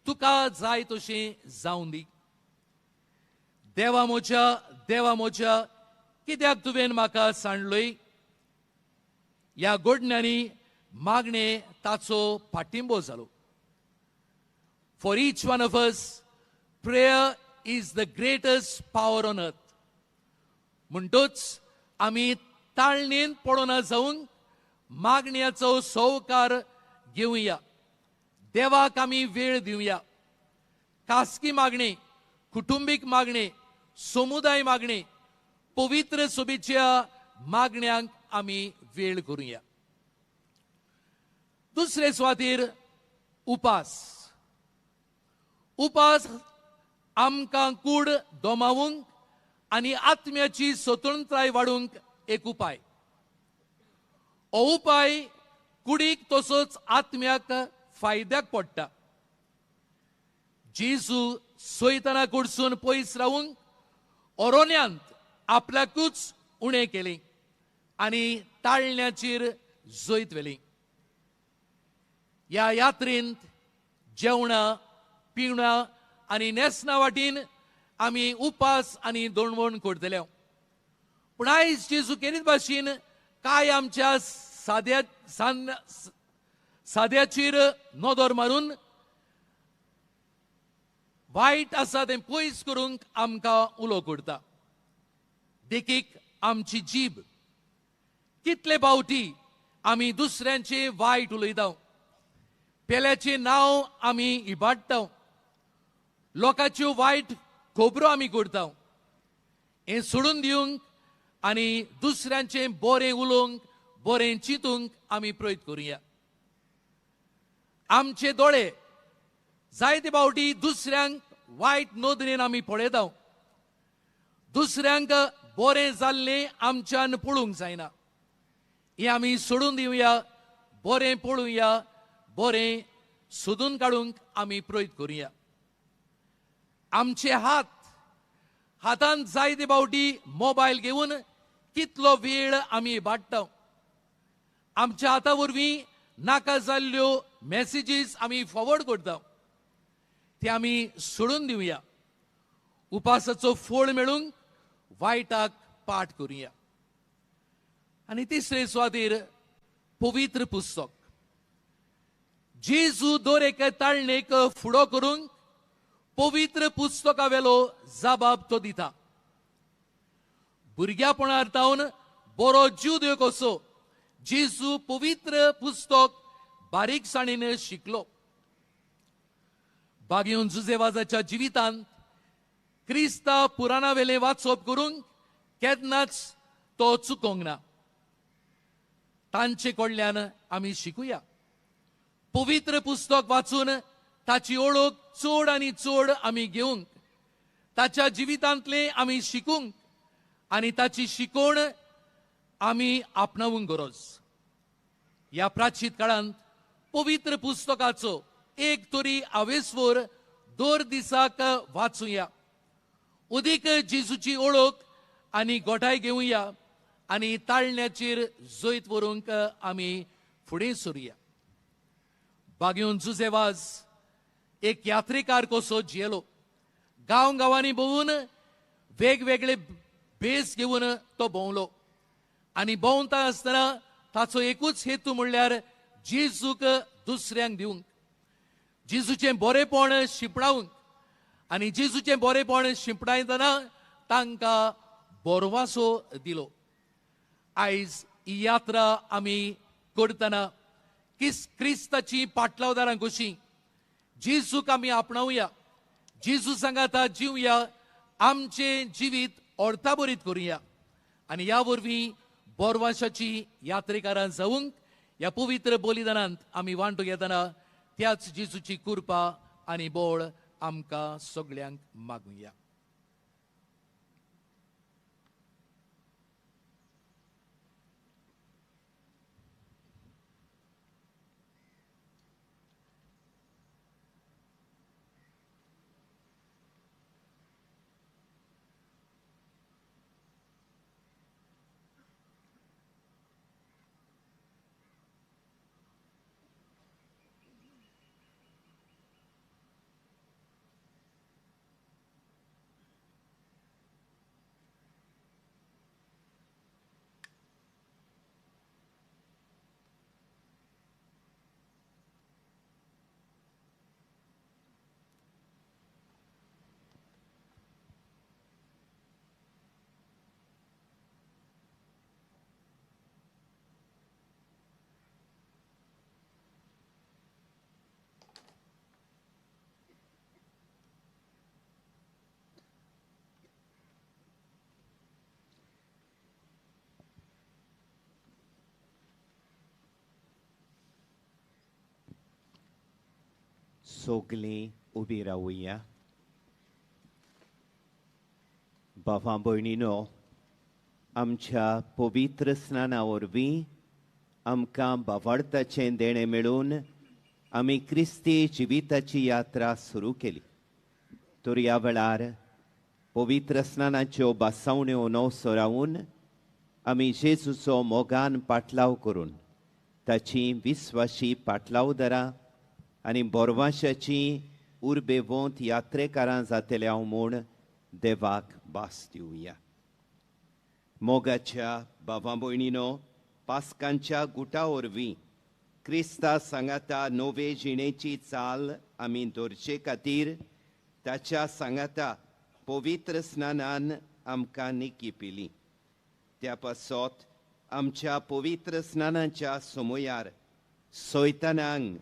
तुका जाय तशें जावं दी. देवा म्हज्या, देवा म्हज्या, कित्याक तुवें म्हाका सांडलोय? ह्या गोडण्यांनी मागणें ताचो पाठिंबो जालो. For each one of us, prayer is the greatest power on earth. म्हणटच आमी ताळणेन पडना जावंक मागण्याचो सवकार घेवया, देवाक आमी वेळ दिवया. खासगी मागणें, कुटुंबीक मागणें, समुदाय मागणें, पवित्र सभेच्या मागण्यांक आमी वेळ करुया. दुसरे सुवातेर उपास. उपास आमकां कूड दोमावूंक आनी आत्म्याची स्वतंत्रताय वाडूंक एक उपाय. हो उपाय कुडीक तसोच आत्म्याक फायद्याक पडटा. जेजू सैताना कडसून पयस रावूंक ओरोन्यांत आपल्याकूच उणें केलें आनी ताळण्याचेर जैत व्हेलें. ह्या यात्रेंत जेवणां, पिवणां आनी न्हेसणा वाटेन आमी उपास आनी दोणवण करतले. पूण आयज जेजू केरीत भाशेन कांय आमच्या साद्याचेर नदर मारून वायट आसा तें पयस करूंक आमकां उलो करता. देखीक आमची जीब. कितले फावटी आमी दुसऱ्यांचे वायट उलयता, पेल्याचें नांव आमी इबाडटा, लोकांच्यो वायट खबरो आमी करता. हें सोडून दिवंक आनी दुसऱ्यांचें बरें उलोवंक, बरें चिंतूंक आमी प्रयत्न करुया. आमचे दोळे जायते फावटी दुसऱ्यांक वायट नदरेन आमी पळयता, दुसऱ्यांक बरें जाल्लें आमच्यान पळोवंक जायना. हें आमी सोडून दिवया, बरें पळोवया, बरें सोदून काडूंक आमी प्रयत्न करुया. आमचे हात, हातान जायते फावटी मोबायल घेवन कितलो वेळ आमी इबाडटा. आमच्या हाता वरवीं नाका जाल्ल्यो मॅसेजीस आमी फॉवर्ड करता. ती आमी सोडून दिवया. उपासाचो फोळ मेळूंक वायटाक पाठ करुया. आनी तिसरे सुवातेर पवित्र पुस्तक. जेजू दर एका ताळणेक फुडो करूंक पवित्र पुस्तका वेलो जबाब तो दिता. भुरग्यापणार तावन बरो जीव देव कसो जेजू पवित्र पुस्तक बारीकसाणीन शिकलो. बागेवन जुजेवाजाच्या जिवितांत क्रिस्ता पुराणा वेले वाचप करूंक केन्नाच तो चुकोंक ना. तांचे कडल्यान आमी शिकुया. पवित्र पुस्तक वाचून ताची ओळख चड आनी चड आमी घेवंक, ताच्या जिवितांतले आमी शिकूंक आनी ताची शिकवण आमी आपणावंक गरज. ह्या प्राचीन काळांत पवित्र पुस्तकाचो एक तरी आवेसवर दर दिसाक वाचुया. अदीक जेजूची ओळख आनी गोठाय घेवया आनी ताळण्याचेर जैत व्हरूंक आमी फुडें सरुया. बागेवन जुजेवाज एक यात्रेकार कसो जियेलो. गांव गांवांनी भोंवून वेगवेगळे भेस घेवन तो भोंवलो आनी भोंवता आसतना ताचो एकूच हेतू म्हणल्यार जेजूक दुसऱ्यांक दिवंक, जेजूचें बरेपण शिंपडावंक आनी जेजूचें बरेपण शिंपडायतना तांकां बोरवासो दिलो. आयज ही यात्रा आमी करतना क्रिस्ताची पाटलावदारां कशी जेजूक आमी आपणावया, जेजू सांगाता जिवया, आमचें जिवीत अर्थाभरीत करुया आनी ह्या वरवीं बोरवाशाची यात्रेकारां जावंक ह्या पवित्र बलिदानांत आमी वांटो घेतना त्याच जेजूची कृपा आनी बळ आमकां सगळ्यांक मागुया. सगलीं उबी रावया. भावा भयणीनो, आमच्या पवित्र स्नाना वरवीं आमकां भावार्थाचें देणें मेळून आमी क्रिस्ती जिविताची यात्रा सुरू केली. तर ह्या वेळार पवित्र स्नानाच्यो बासावण्यो नवसो रावून आमी जेजूचो मोगान पाटलाव करून ताची विस्वाशी पाटलावदारां आनी बोरवाशाची उर्बेवंत यात्रेकारां जातले हांव म्हूण देवाक भास दिवया. मोगाच्या भावा भयणीनो, पास्कांच्या गुटा वरवीं क्रिस्ता सांगाता नवे जिणेची चाल आमी दवरचे खातीर ताच्या सांगाता पवित्र स्नानान आमकां निकी पिली. त्या पासत आमच्या पवित्र स्नानाच्या समयार सैतानांक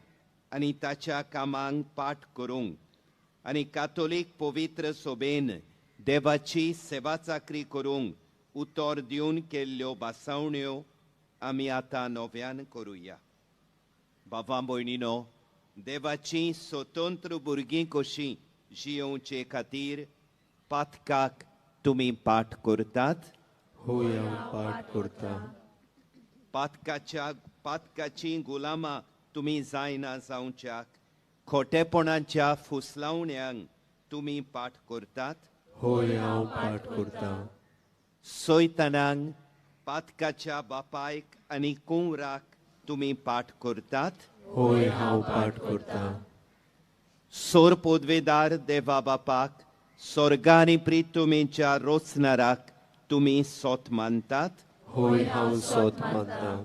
आनी ताच्या कामांक पाठ करूंक आनी कातोलीक पवित्र सोबेन देवाची सेवा चाकरी करूंक उतर दिवन केल्ल्यो बासावण्यो आमी आतां नव्यान करुया. बाबा भयणीनो, देवाची स्वतंत्र भुरगीं कशीं जियोवचे खातीर पातकाक तुमी पाठ करतात? होय, हांव पाठ करता. पातकाची गुलामां तुमी जायना जावच्याक खोटेपणाच्या फुसलावण्यांक तुमी पाठ करतात? होय, हांव पाठ करता. सैतानांक, पातकाच्या बापायक आनी कुंवराक तुमी पाठ करतात? होय, हांव पाठ करता. सोर पोदवेदार देवा बापाक सोर्गा आनी प्रितुमेच्या रोचणाराक तुमी सोत मानतात? होय, हांव सोत मानता.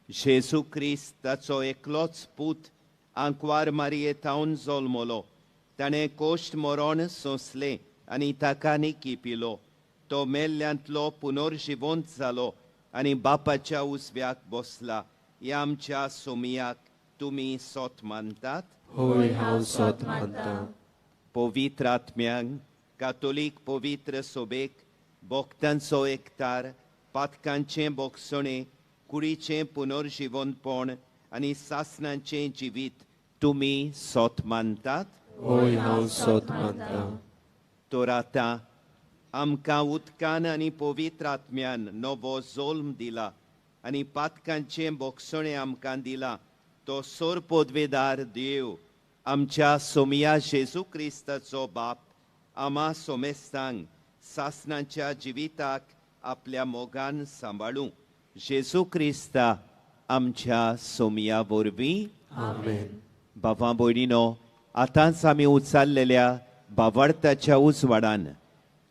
जेजू क्रिस्त ताचो एकलोच पूत आंकवार मारये थावन जल्मलो. ताणें कश्ट मरण सोंसलें आनी ताका निकी पिलो. तो मेल्ल्यांतलो पुनर्जिवंत जालो आनी बापाच्या उजव्याक बसला ह्या आमच्या सोमयाक तुमी सोत मानतात? होय, हांव सोत मानता. पवित्र आत्म्यांक, कातोलीक पवित्र सोबेक, भक्तांचो एकतार, पातकांचें भोगसणें, कुडीचें पुनर्जिवंतपण आनी सासणाचें जिवीत तुमी सोत मानतात? होय, हांव सोत मानता. तर आतां आमकां उदकान आनी पवित्र आत्म्यान नवो जल्म दिला आनी पातकांचें भोगसणें आमकां दिलां तो सोर पदवेदार देव आमच्या सोमया जेजू क्रिस्ताचो बाप आमा सोमेस्तांक सासणाच्या जिविताक आपल्या मोगान सांबाळूं. जेजू क्रिस्ता आमच्या सोमया वरवीं. आमेन. बाबा भयणीनो, आतांच आमी उचारलेल्या बावार्थाच्या उजवाडान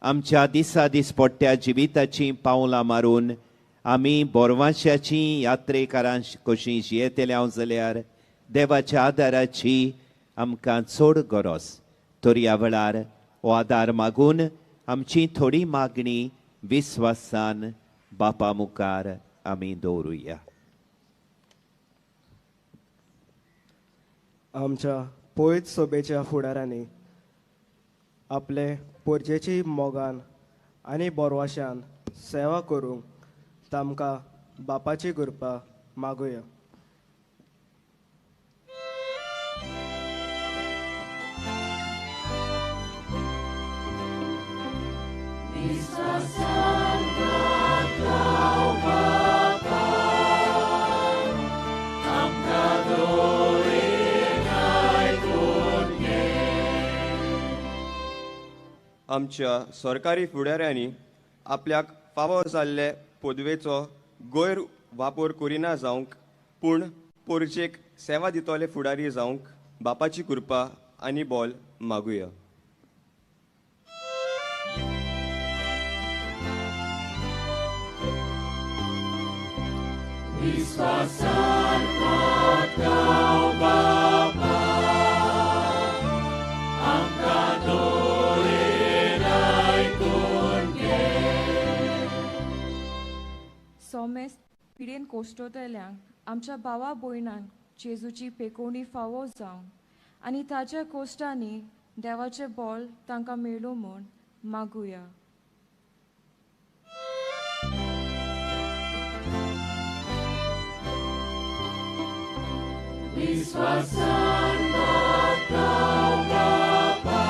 आमच्या दिसा दिसपट्ट्या जिविताचीं पावलां मारून आमी बोरवांशाचीं यात्रेकारां कशीं जियेतले हांव जाल्यार देवाच्या आदाराची आमकां चड गरज. तर ह्या वेळार हो आदार मागून आमची थोडी मागणी विस्वासान बापा मुखार आमी दवरुया. आमच्या पवित्र सोबेच्या फुडारांनी आपले पोरजेची मोगान आनी बोरवाशान सेवा करूंक तामकां बापाची कृपा मागुया. आमच्या सरकारी फुडाऱ्यांनी आपल्याक फावो जाल्ले पदवेचो गैर वापर करिना जावंक, पूण पोरजेक सेवा दितले फुडारी जावंक बापाची कृपा आनी बोल मागुया. विश्वासान पावता बापा आमकां दोळे आयकून घे. सोमेस पिडेन कोश्टोतल्यांक आमच्या भावा भयणांक जेजूची पेकोवणी फावो जावं आनी ताच्या कोश्टांनी देवाचें बोल तांकां मेळूं म्हूण मागुया. विश्वासान पावता बापा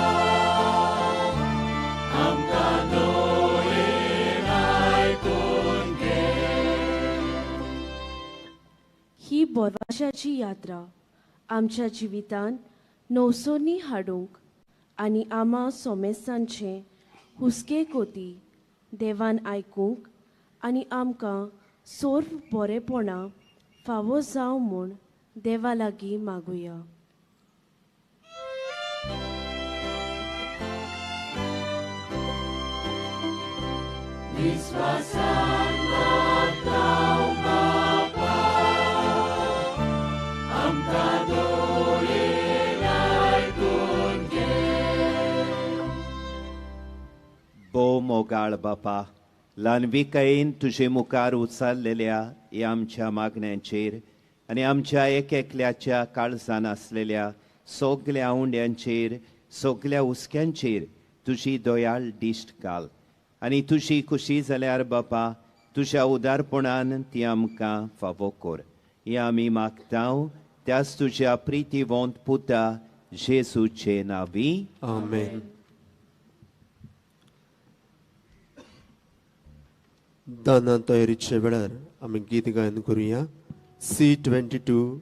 आमकां दोळे आयकून घे. ही बोरवाशाची यात्रा आमच्या जिवितांत नवसोनी हाडूंक आनी आमा सोमेस्तांचे हुस्के कोती देवान आयकूंक आनी आमकां सोर्फ बरेपणां फावो जावं म्हूण देवा लागीं मागुया. विश्वासान पावता बापा आमकां दोळे आयकून घे. भोव मोगाळ बापा, ल्हानविकायेन तुजे मुखार उचारलेल्या ह्या आमच्या मागण्यांचेर आनी आमच्या एक एकल्याच्या काळजान आसलेल्या सगल्या उंड्यांचेर सगल्या हुस्क्यांचेर तुजी दयाळ दिश्ट घाल आनी तुजी खुशी जाल्यार बापा तुज्या उदारपणान ती आमकां फावो कर. हें आमी मागता त्याच तुज्या प्रितीवंत पुता जेजूचे नांवी. आमेन. दाना तयारीच्या वेळार आमी गीत गायन करुया. C22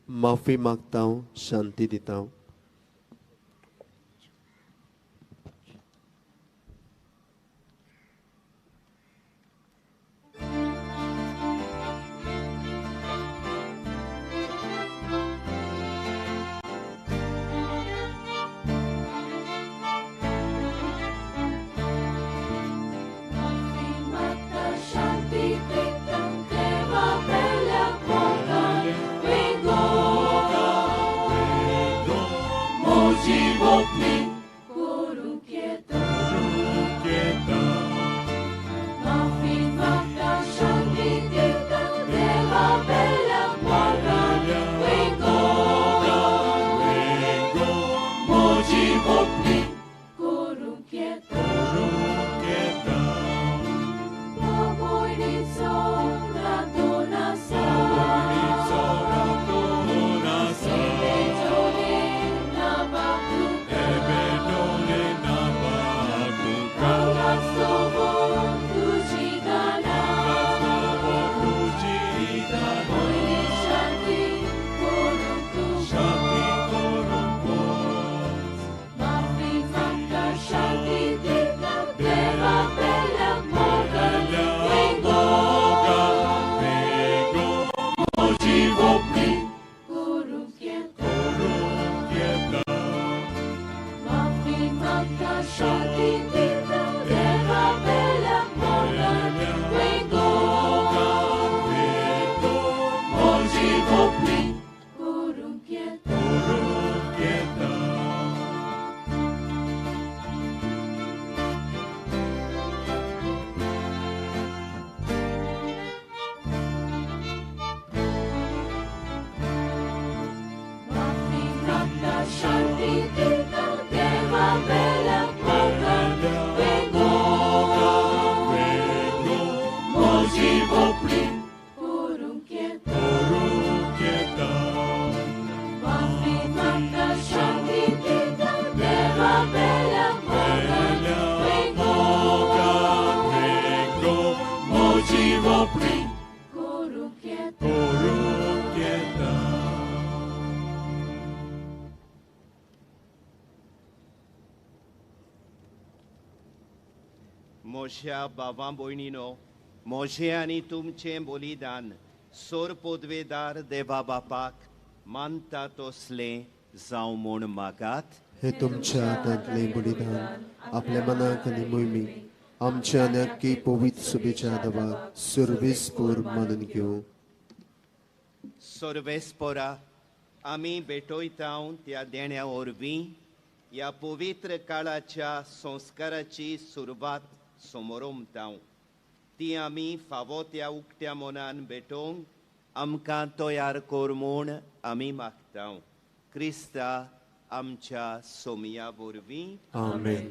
माफी मागता शांती दिता. मोजी वोपली करूंक येता करूंक येता. माफी मागता शांती दिता देवा बेल्या मोगान वेंगो वेंगो मोजी वोपली करूंक येता करूंक येता. माफी मागता शांती दिता देवा बेल्या मोगान वेंगो वेंगो मोजी वोपली करूंक येता करूंक येता. म्हज्या भावां भयणीनो, म्हजें आनी तुमचें बलिदान सोर पदवेदार देवा बापाक मानता तसलें जावं म्हूण मागात. हे तुमच्या हातांतलें बलिदान आपल्या मनाक आनी मोहिमेक आमच्या आनी पवित्र सुबेच्या देवाक सर्वेस्पोर मानून घेवं. सर्वेस्पोरा, आमी भेटयता त्या देण्या वरवीं ह्या पवित्र काळाच्या संस्काराची सुरवात समोरमता. ती आमी फावो त्या उक्त्या मनान भेटोवंक आमकां तयार कर म्हूण आमी मागता. क्रिस्ता आमच्या सोमया वरवीं. आमेन.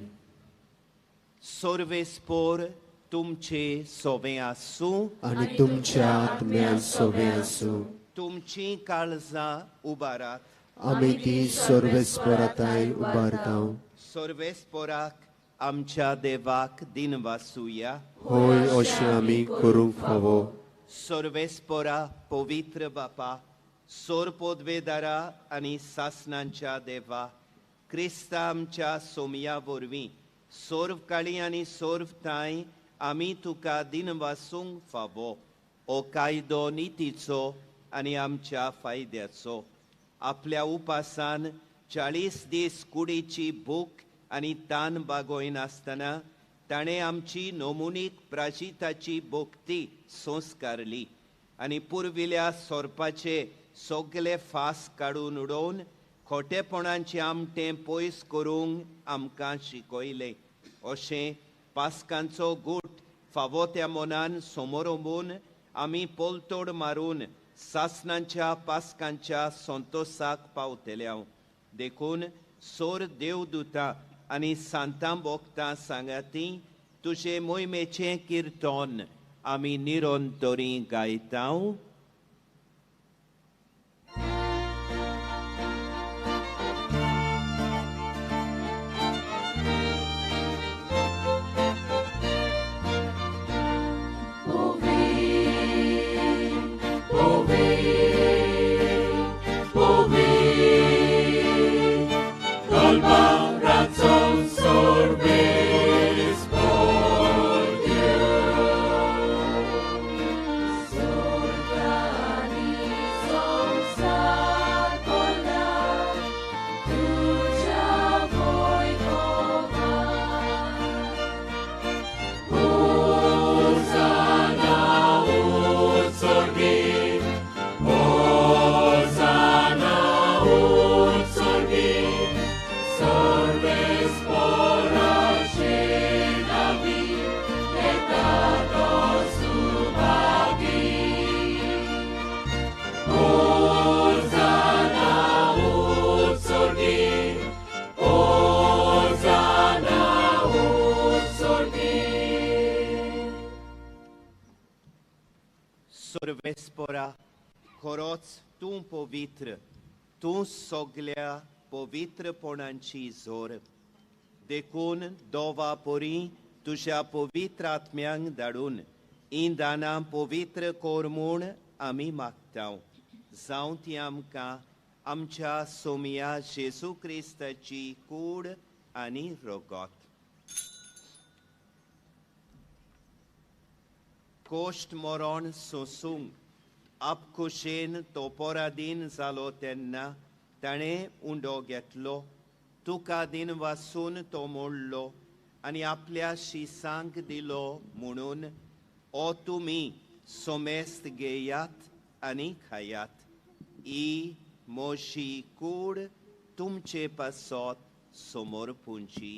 सर्वेस्पोर तुमचे सोवें आसूं आनी तुमच्या आत्म्यान सोवें आसूं. तुमचीं काळजां उबारात. आमी ती सर्वेस्पोराताय उबारता. सर्वेस्पोराक आमच्या देवाक दिनवासुया. होय, अशें आमी करूंक फावो. सर्वेस्पोरा पवित्र बापा, सोर पदवेदारा आनी सासनांच्या देवा, क्रिस्ता आमच्या सोमया वरवीं सोर्व काळी आनी सोर्व तांय आमी तुका दिनवासूंक फावो. हो कायदो नितीचो आनी आमच्या फायद्याचो. आपल्या उपासान 40 दीस कुडीची भूक आनी तान बागयनासतना ताणें आमची नमुनीक प्राजिताची भक्ती संस्कारली आनी पुर्विल्या सोरपाचे सगळे फास काडून उडोवन खोटेपणाचें आमटें पयस करूंक आमकां शिकयलें. अशें पास्कांचो गूट फावो त्या मनान समोरंबून आमी पोलतोड मारून सासनांच्या पास्कांच्या संतोसाक पावतले. देखून सोर देवदूता आनी सांतां भोगतां सांगाती तुजे मोहिमेचें किर्तन आमी निरंतरी गायता. सर्वेस्पोरा, खरोच तूं पवित्र, तूं सगल्या पवित्रपणांची जोर. देखून दोवा परी तुज्या पवित्र आत्म्यांक धाडून हीं दानां पवित्र कर म्हूण आमी मागता. जावं ती आमकां आमच्या सोमया जेजू क्रिस्ताची कूड आनी रगत. कोश्ट मरण सोसूंक आपखुशेन तो पराधीन जालो तेन्ना ताणें उंडो घेतलो, तुका दिन वासून तो मोडलो आनी आपल्या शिसांक दिलो म्हणून ओ तुमी सोमेस्त घेयात आनी खायात. ही मोशी कूड तुमचे पासत समोर पुंची.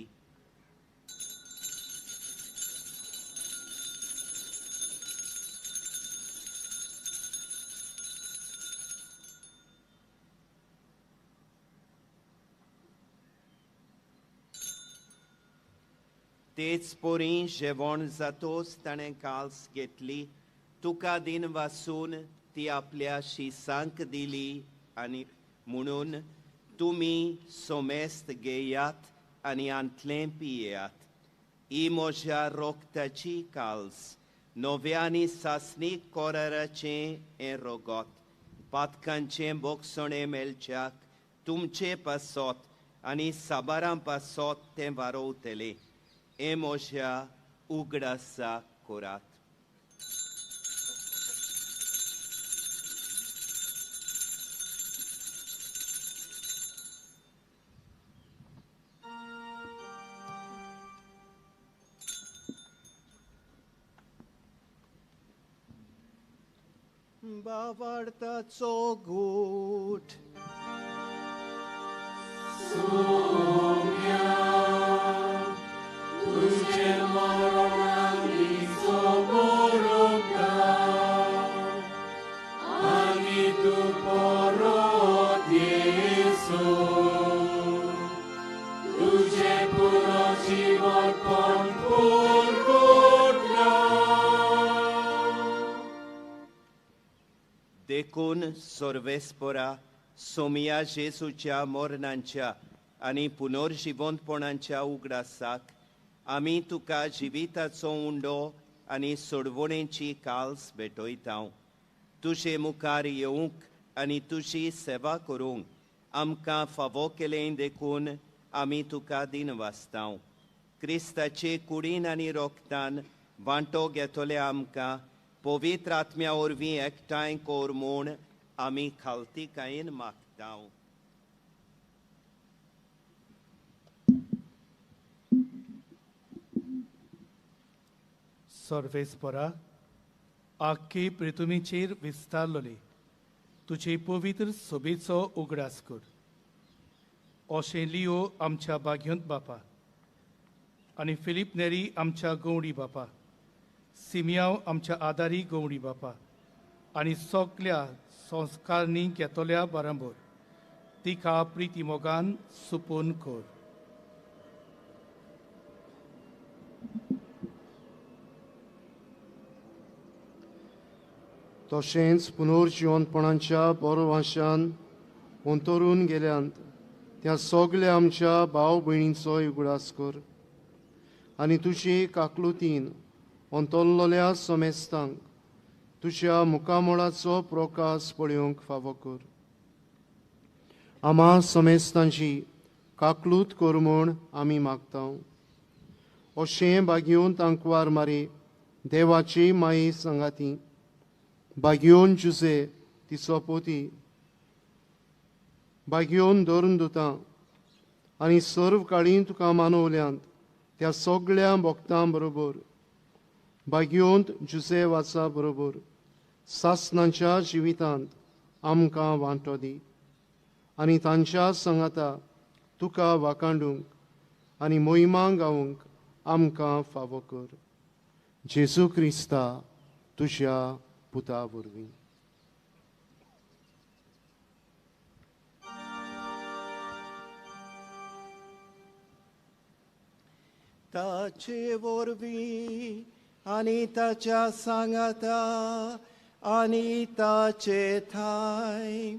तेच पोरी जेवण जातोच ताणें काल्स घेतली, तुका दिन वासून ती आपल्या शिसांक दिली आनी म्हणून तुमी सोमेस्त घेयात आनी आंतलें पियेयात. ही म्हज्या रोगताची काल्स, नव्या आनी सासणीक कोराराचें हें रोगत, पातकांचें बोगसणें मेळच्याक तुमचे पासत आनी साबारां पासत तें वारोवतलें. हें म्हज्या उगडासा करात. बावार्थाचो घूट सोम्या तुझे मरणानी समोरता आनी तूं परत येसो तुझे पुरो जिवनपण परगटलां. देखून सर्वेस्परा सोमिया जेजूच्या मरणांच्या आनी पुनर्जिवंतपणाच्या उगडासाक आमी तुका जिविताचो उंडो आनी सोडवणेची काल्स भेटयता. तुजे मुखार येवंक आनी तुजी सेवा करूंक आमकां फावो केलें देखून आमी तुका दिन वाचता. क्रिस्ताचे कुडीन आनी रोगतान वांटो घेतले आमकां पवित्र आत्म्या वरवीं एकठांय कर म्हूण आमी खालतीकायेन मागता. सर्वेस्परा आख्खे पृथ्वीचेर विस्तारलोले तुजे पवित्र सोबेचो उगडास कर. अशें लियो आमच्या बाग्योंत बापा आनी फिलीप नेरी आमच्या गवडी बापा, सिमियांव आमच्या आदारी गवडी बापा आनी सगल्या संस्कारणी घेतल्या बराबर तिका प्रिती मोगान सुपून कर. तशेंच पुनर्जिवंतपणाच्या बरोवाशान अंतरून गेल्यांत त्या सगल्या आमच्या भाव भयणींचो उगडास कर आनी तुजे काकलुतीन अंतरलेल्या समेस्तांक तुज्या मुखामळाचो प्रकाश पळोवंक फावो कर. आमा समेस्तांची काकलूत कर म्हूण आमी मागता. अशें बागयोन तांकवार मारी देवाची माई सांगाती बागयोन जुजे तिचो पोती बागयोन धरून दुता आनी सर्व काळी तुका मानवल्यांत त्या सगळ्या भक्तां बरोबर बागयोंत जुजे वाचा बरोबर सासनाच्या जिवितांत आमकां वांटो दी आनी तांच्या सांगाता तुका वाकांडूंक आनी मोहिमा गावंक आमकां फावो कर. जेजू क्रिस्ता तुज्या पुता वरवीं. ताचे वरवीं आनी ताच्या सांगाता आनी ताचे थांय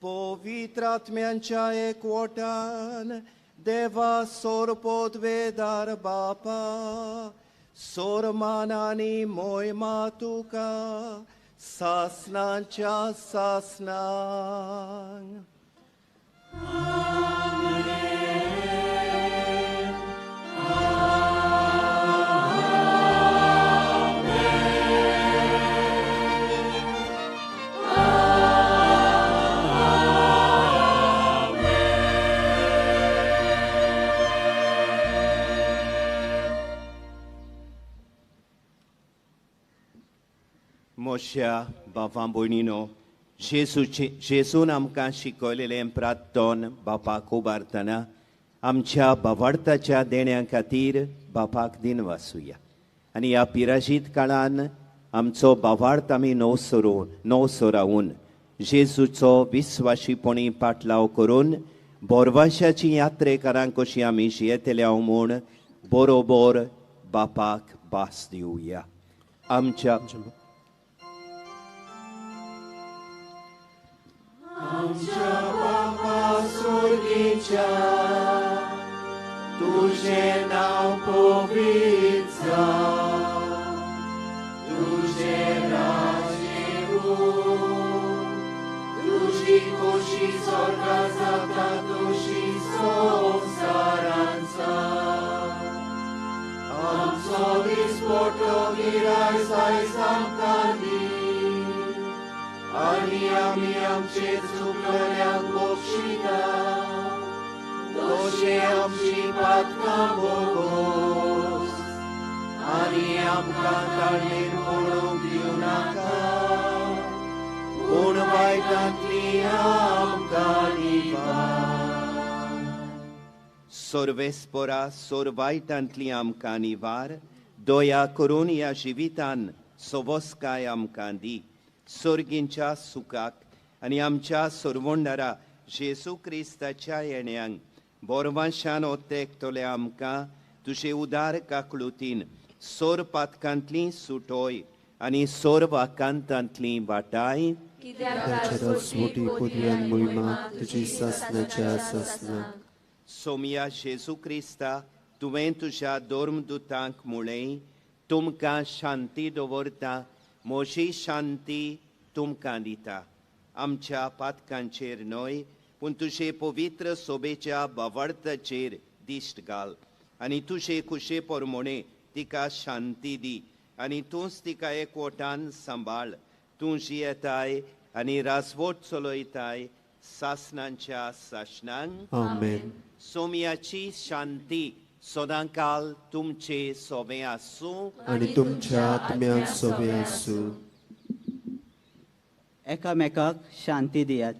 पवित्र आत्म्यांच्या एकवटान देवा सोरपोतवेदार बापा सोरमान आनी मोयमा तुका सासनाच्या सासनांक. मोश्या बाबा भयणीनो, जेजून आमकां शिकयलेलें प्रार्थन बापाक उबारतना आमच्या बावार्थाच्या देण्या खातीर बापाक दिनवासुया आनी ह्या पिराजीत काळान आमचो बावार्थ आमी नवसरावून जेजूचो विस्वाशीपणी पाटलाव करून बोरवाशाची यात्रेकारांक कशी आमी जियेतले म्हूण बरोबर बापाक भास दिवया. आमच्या बापा सोर्गीच्या तुझें नांव पवित्र जावं, तुझें राज्य येवं, तुजी खोशी स्वर्गांत जाता तशी संवसारांत जावं. आमचो दिसपट्टो गिरायस आयज आमकां दी आनी आमी आमचे चुकलल्यांक बक्षिता तशें आमची पातकां भोगोस आनी आमकां ताळेर पडूंक दिवं नाका पूण वायटांतली आमकां निवार. सोर्वेस्पोरा सोरवायटांतली आमकां निवार, दया करून ह्या जिवितान सोबसकाय आमकां दी. सोर्गींच्या सुखाक आनी आमच्या सोरवंडारा जेजू क्रिस्ताच्या येण्यांक बोरवांशान ओतेकतले आमकां तुजे उदार काकळुतीन सोर पातकांतली सुटोय आनी सोर वाकांतांतली वाटाय. सोमया जेजू क्रिस्ता, तुवें तुज्या धर्मदुतांक म्हळें, तुमकां शांती दवरता, म्हजी शांती तुमकां दिता. आमच्या पातकांचेर न्हय पूण तुजे पवित्र सोबेच्या बावार्थाचेर दिश्ट घाल आनी तुजे खुशे प्रमाणे तिका शांती दी आनी तूंच तिका एकवटान सांबाळ. तूं जियेताय आनी राजवट चलयताय सासणांच्या सासणांक. आमेन. सोमयाची शांती सदांकाल तुमचे सोबे आसूं आनी तुमच्या आत्म्याक सोबे आसूं. एकामेकाक शांती दियात.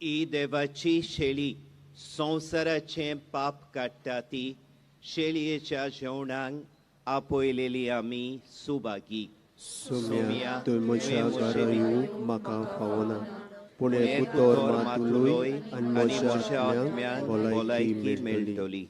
ही देवाची शेळी संवसाराचें पाप काडटा ती शेळयेच्या जेवणाक आपयलेली आमी सुभागी. सोम्या, तूं म्हज्या घरा येवंक म्हाका फावना, पूण एक उतर मात उलय आनी म्हज्या आत्म्याक भलायकी मेळटली.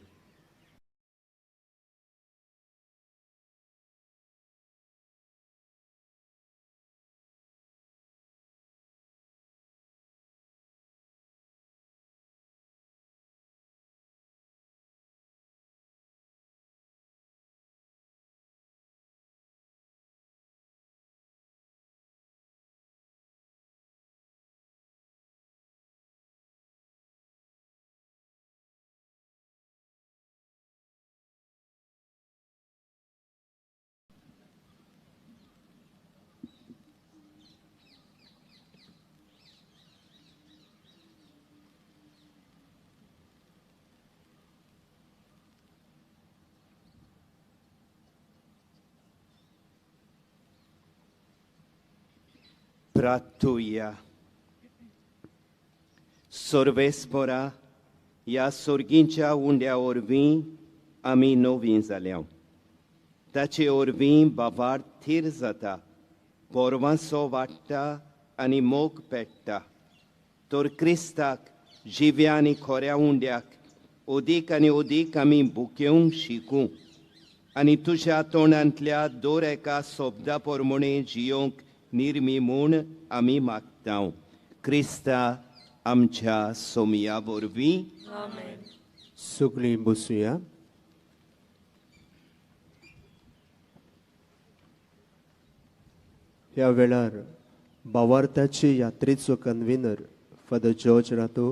प्रार्थुया. सर्वेस्परा ह्या सोर्गींच्या उंड्या वरवीं आमी नवीं जाल्या. ताचे वरवीं बाबार थीर जाता, पोरवांसो वाडटा आनी मोग पेट्टा. तर क्रिस्ताक जिव्या आनी खोऱ्या उंड्याक अदीक आनी अदीक आमी भुकेवंक शिकूं आनी तुज्या तोंडांतल्या दर एका शब्दा प्रमाणे जियोंक निर्मी म्हूण आमी मागता. क्रिस्ता आमच्या सोमया वरवीं. सगळीं बसुया. ह्या वेळार बावार्थाचे यात्रेचो कन्व्हिनर फादर जॉर्ज रातो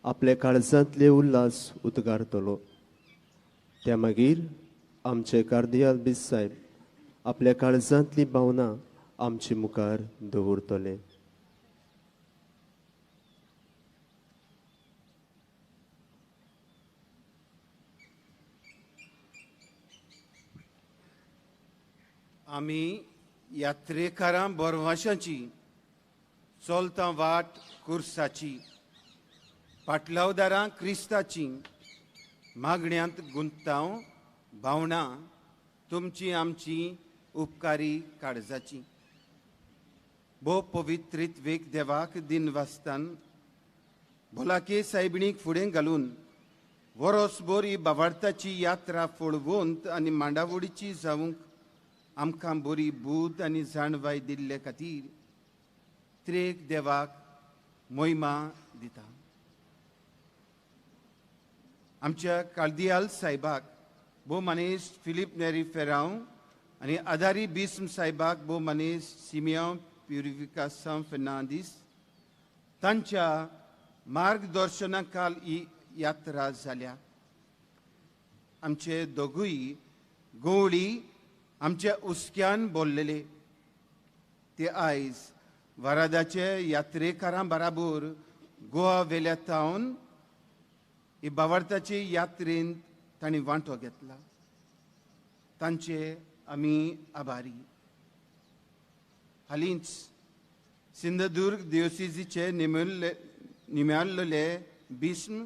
आपल्या काळजांतले उल्हास उद्गारतलो. त्या मागीर आमचे कार्दियाल बीस साहेब आपल्या काळजांतली भावना आमचे मुखार दवरतले. आमी यात्रेकारां बोरवाशांची चलता वाट कुर्साची, पाटलावदारां क्रिस्ताची, मागण्यांत गुंताव भावनां तुमची आमची उपकारी काळजाची. भोव पवित्रीत वेग देवाक दिन वाचतान भोलाके सायबिणीक फुडें घालून वरोसभर ही बावार्थाची यात्रा फळवंत आनी मांडावळीची जावंक आमकां बरी बूद आनी जाणवाय दिल्ले खातीर त्रेक देवाक मोहिमा दिता. आमच्या कार्दियाल साहेबाक भोव मानेस्त फिलीप नेरी फेरांव आनी आदारी बिस्म साहेबाक भोव मानेस्त सिमियांव प्युरिफिकासांव फेर्नांदीस तांच्या मार्गदर्शना काल ही यात्रा जाल्या. आमचे दोगूय गवळी आमच्या हुस्क्यान बोल्लेले ते आयज वारादाचे यात्रेकारां बराबर गोवा वेल्या तावन ही बावार्थाचे यात्रेंत तांणी वांटो घेतला. तांचे आमी आभारी. हालींच सिंधुदुर्ग देवसिजीचे निम्याल्ले बिस्म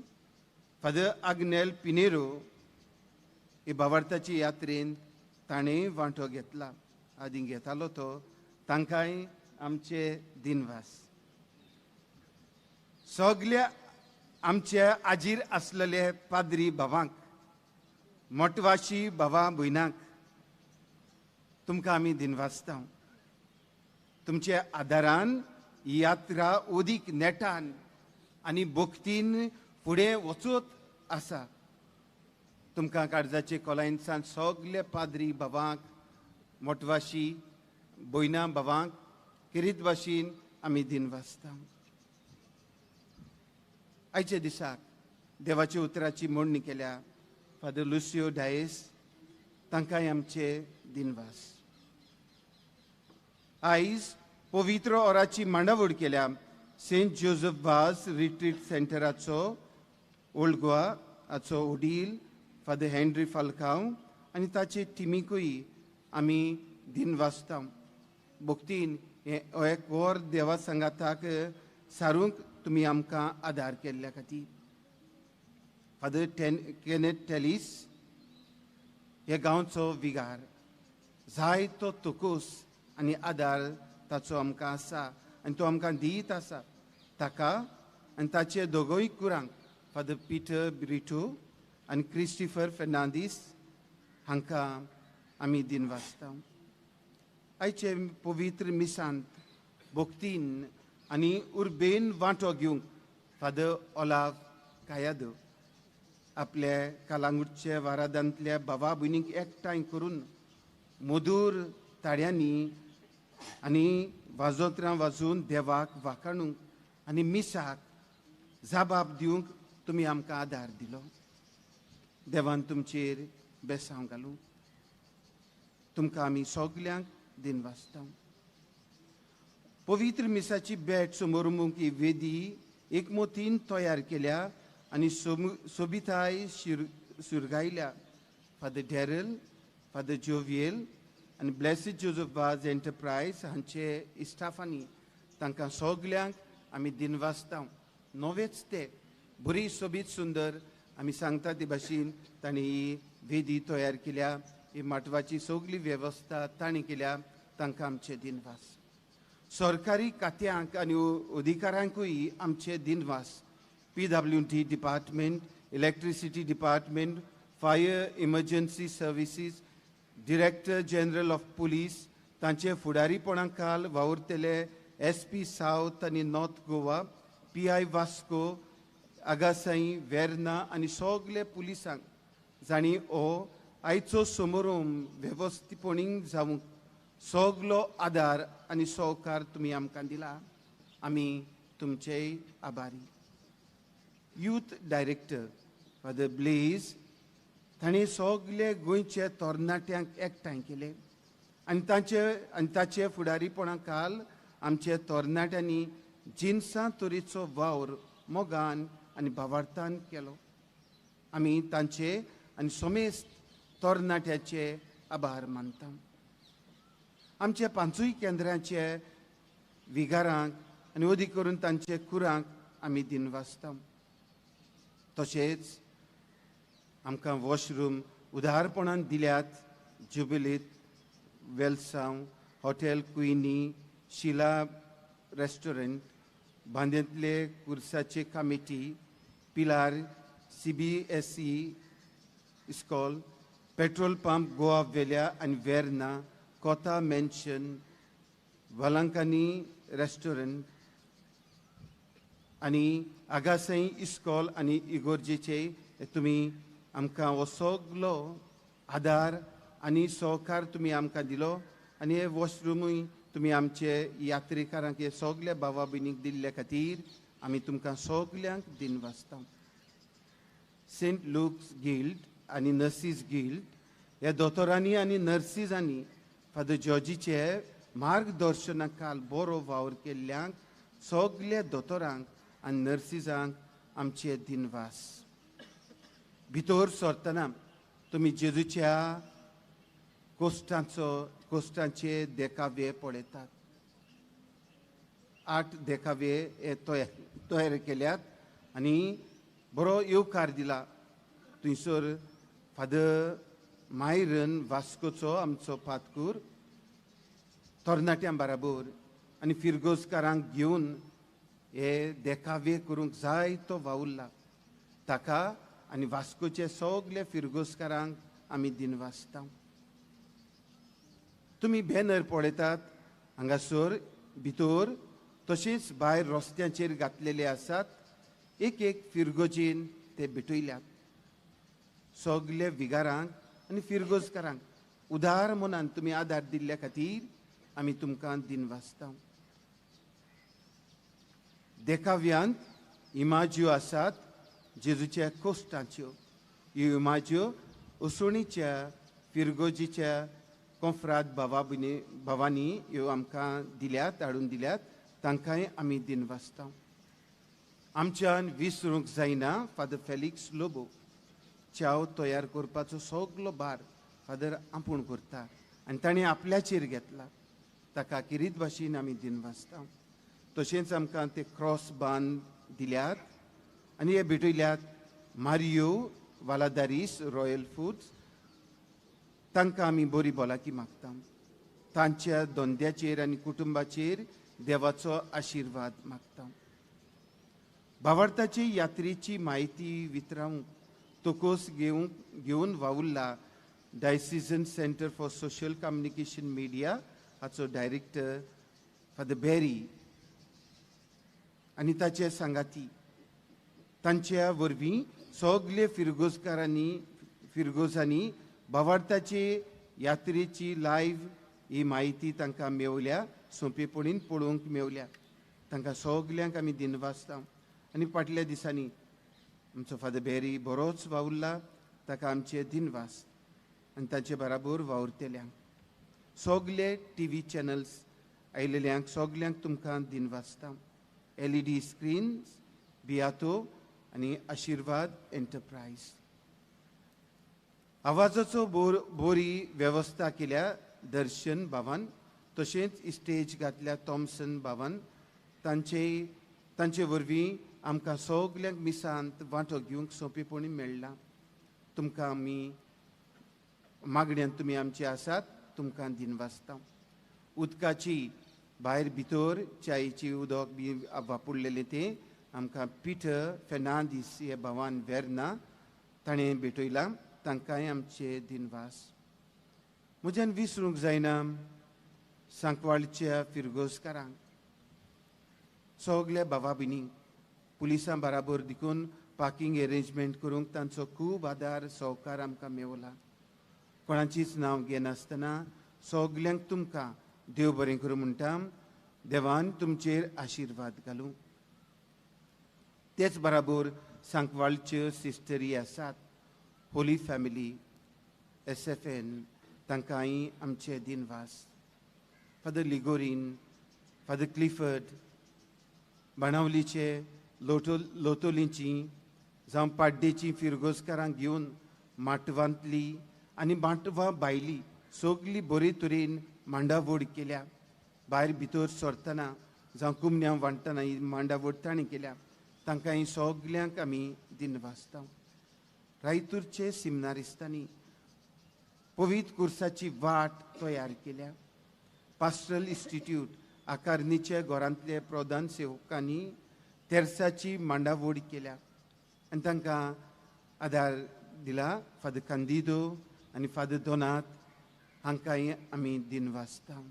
फादर आग्नेल पिनेरो ही बावार्थाचे यात्रेंत ताणें वांटो घेतला. आदीं घेतालो तो तांकांय आमचे दिनवास. सगल्या आमच्या आजीर आसलेले पाद्री भावांक, मोटवाशी भावा भयणांक तुमकां आमी दिनवासता. तुमच्या आदारान ही यात्रा अदीक नेटान आनी भक्तीन फुडें वचत आसा. तुमकां काळजाचे खोलायेनसान सगल्या पाद्री भावांक, मोटवाशी भयणां भावांक किरीत भाशेन आमी दिनवासता. आयच्या दिसाक देवाच्या उतराची मोडणी केल्या फादर लुसियो डायस तांकांय आमचे दिनवास. आयज पवित्र ओराची मांडावळ केल्या सेंट जोजफ वाज रिट्रीट सेंटराचो ओल्ड गोवा हाचो वडील फादर हेनरी फाल्कांव आनी ताचे टिमीकूय आमी दिनवासता. भक्तीन हें एक वर देवा सांगाताक सारूंक तुमी आमकां आदार केल्ल्या खातीर. फादर केनेट टेलीस हे गांवचो विगार, जायतो तोकोस आनी आदार ताचो आमकां आसा आनी तो आमकां दीत आसा. ताका आनी ताचे दोगूय कुरांक फादर पिटर ब्रिटो आनी क्रिस्टिफर फेर्नांदीस हांकां आमी दिनवासता. आयचे पवित्र मिसांत भक्तीन आनी उर्बेन वांटो घेवंक फादर ओलाव कायादो आपल्या कालांगुटचे वारादांतल्या भावा भयणींक एकठांय करून मधूर ताळ्यांनी आनी वाजोत्रां वाजोवन देवाक वाखाणूंक आनी मिसाक जाबाब दिवंक तुमी आमकां आदार दिलो. देवान तुमचेर बेसांव घालूं. तुमकां आमी सगल्यांक दिनवासता. पवित्र मिसाची भेट समोरमूंक ही वेदी एकमोतीन तयार केल्या आनी सोबिताय सुरगायल्या फादर डॅरल, फादर जोवियल आनी ब्लेसीड जोजफ वाज एंटरप्रायज हांचे इस्टाफांनी तांकां सगल्यांक आमी दिनवासता. नवेच ते बरी सोबीत सुंदर आमी सांगता ते भाशेन तांणी ही वेदी तयार केल्या, ही माटवाची सगली वेवस्था तांणी केल्या, तांकां आमचे दिनवास. सरकारी खात्यांक आनी अधिकाऱ्यांकूय आमचे दिनवास. PWD department, electricity department, fire emergency services, director general of police, तांचे फुडारीपणा खाल वावुरतले SP south आनी north Goa, PI Vasco, Agassaim, Verna आनी सगले पुलिसांक जांणी हो आयचो समारोह वेवस्थीपणी जावंक सगलो आदार आनी सहकार तुमी आमकां दिला, आमी तुमचेय आभारी. यूथ डायरेक्टर फादर ब्लेज तांणी सगले गोंयचे तरणाट्यांक एकठांय केले आनी तांचे फुडारीपणा खाल आमचे तरणाट्यांनी जिनसां तरेचो वावर मोगान आनी भावार्थान केलो. आमी तांचे आनी समेस्त तरणाट्याचे आभार मानता. आमच्या पांचूय केंद्रांचे विगारांक आनी अदीक करून तांचे कुरांक आमी दिनवासता. तशेंच आमकां वॉशरूम उदारपणान दिल्यात जुबिलीत, वेलसांव, हॉटेल क्विनी, शिला रेस्टॉरंट, बांद्यांतले कुर्साचे committee, Pilar, CBSE इस्कॉल, petrol pump Goa वेल्या आनी वेर्ना, कोता मेन्शन, वलांकानी रेस्टॉरंट आनी आगासई इस्कॉल आनी इगोर्जेचे तुमी आमकां हो सगलो आदार आनी सहकार तुमी आमकां दिलो आनी हे वॉशरुमूय तुमी आमचे यात्रेकारांक हे सगल्या भावा भयणीक दिल्ले खातीर आमी तुमकां सगल्यांक दिनवासता. सेंट लुक्स गिल्ड आनी नर्सीस गिल्ड ह्या दोतोरांनी आनी नर्सीजांनी फादर जॉर्जीचे मार्गदर्शना खाल बरो वावर केल्ल्यांक सगल्या दोतोरांक आनी नर्सीजांक आमचे दिनवास. भितर सरतना तुमी जेजूच्या कोश्टांचे देखावे पळयतात. 8 देखावे हे तयार केल्यात आनी बरो येवकार दिला. थंयसर फादर मायरन वास्कोचो आमचो पातकूर तरणाट्यां बराबर आनी फिरगोजकारांक घेवन हे देखावे करूंक जाय तो वावुरला. ताका आनी वास्कोचे सगले फिरगोजकारांक आमी दिनवासता. तुमी बॅनर पळयतात हांगासर भितर तशेंच भायर रस्त्यांचेर घातलेले आसात. एक एक फिरगोजीन ते भेटयल्यात. सगले विगारांक आनी फिरगोजकारांक उदार मनान तुमी आदार दिल्ल्या खातीर आमी तुमकां दिनवासता. देखाव्यांत इमाज्यो आसात जेजूच्या कोश्टांच्यो. ह्यो इमाज्यो उसणीच्या फिरगोजीच्या कोंफ्राद भावांनी ह्यो आमकां दिल्यात, हाडून दिल्यात, तांकांय आमी दिनवासता. आमच्यान विसरूंक जायना फादर फेलिक्स लोबो च्याव तयार करपाचो सगलो भार फादर आपूण करता आनी ताणें आपल्याचेर घेतला, ताका किरीत भाशेन आमी दिनवासता. तशेंच आमकां ते क्रॉस बांद दिल्यात आनी हे भेटयल्यात मारियो वालादारीस रॉयल फुड्स, तांकां आमी बरी भलायकी मागता. तांच्या धंद्याचेर आनी कुटुंबाचेर देवाचो आशिर्वाद मागता. भावार्थाची यात्रेची म्हायती वितरावंक तोकोस घेवन वावुरला diocesan centre for social communication media हाचो डायरेक्टर फादर बेरी आनी ताचे सांगाती. तांच्या वरवीं सगले फिरगोजांनी भावार्थाचे यात्रेची लायव्ह ही म्हायती तांकां मेवल्या, सोंपेपणीन पळोवंक मेवल्या. तांकां सगल्यांक आमी दिनवासता. आनी फाटल्या दिसांनी आमचो फादर बेरी बरोच वावुरला, ताका आमचे दिनवास आनी तांचे बराबर वावुरतल्यांक सगले TV channels आयिल्ल्यांक सगल्यांक तुमकां दिनवासता. LED screens, बियातो आनी आशिर्वाद एंटरप्रायज. आवाजाचो बोरी वेवस्था केल्या दर्शन भावान, तशेंच स्टेज घातल्या थॉमसन भावान. तांचे वरवीं आमकां सगल्यांक मिसांत वांटो घेवंक सोंपेपणी मेळ्ळां. तुमकां आमी मागण्यान तुमी आमचे आसात, तुमकां दिनवासता. उदकाची भायर भितर च्यायेची उदक बी वापरलेलें तें आमकां पिटर फेर्नांदीस हे भावान वेर्ना ताणें भेटयलां, तांकांय आमचे दिनवास. म्हज्यान विसरूंक जायना सांकवाळच्या फिरगोजकारांक, सगल्या भावा भयणींक, पुलिसां बराबर देखून पार्किंग एरेंजमेंट करूंक तांचो खूब आदार सहकार आमकां मेवला. कोणाचीच नांव घेनासतना सगल्यांक तुमकां देव बरें करूं म्हणटा. देवान तुमचेर आशिर्वाद घालूं. तेच बराबर सांकवाळच्यो सिस्टरी आसात, होली फॅमिली, SFN, तांकांय आमचे दिनवास. फादर लिगोरीन, फादर क्लिफर्ड, बाणावलीचे लोटोलीची जावं पाड्डेची फिरगोजकारांक घेवन माटवांतली आनी माटवा भायली सगली बरे तरेन मांडावड केल्या. भायर भितर सरतना जावं कुमन्या वांट्टना ही मांडावड तांणी केल्या, तांकां सगल्यांक आमी दिनवासता. रायतूरचे सिमनारिस्तांनी पवित्र कुर्साची वाट तयार केल्या. पास्टरल इन्स्टिट्यूट आकारणीच्या घरांतले प्रधान सेवकांनी तेर्साची मांडावड केल्या आनी तांकां आदार दिला. फादर कांदिदो आनी फादर दोनात हांकांय आमी दिनवासता.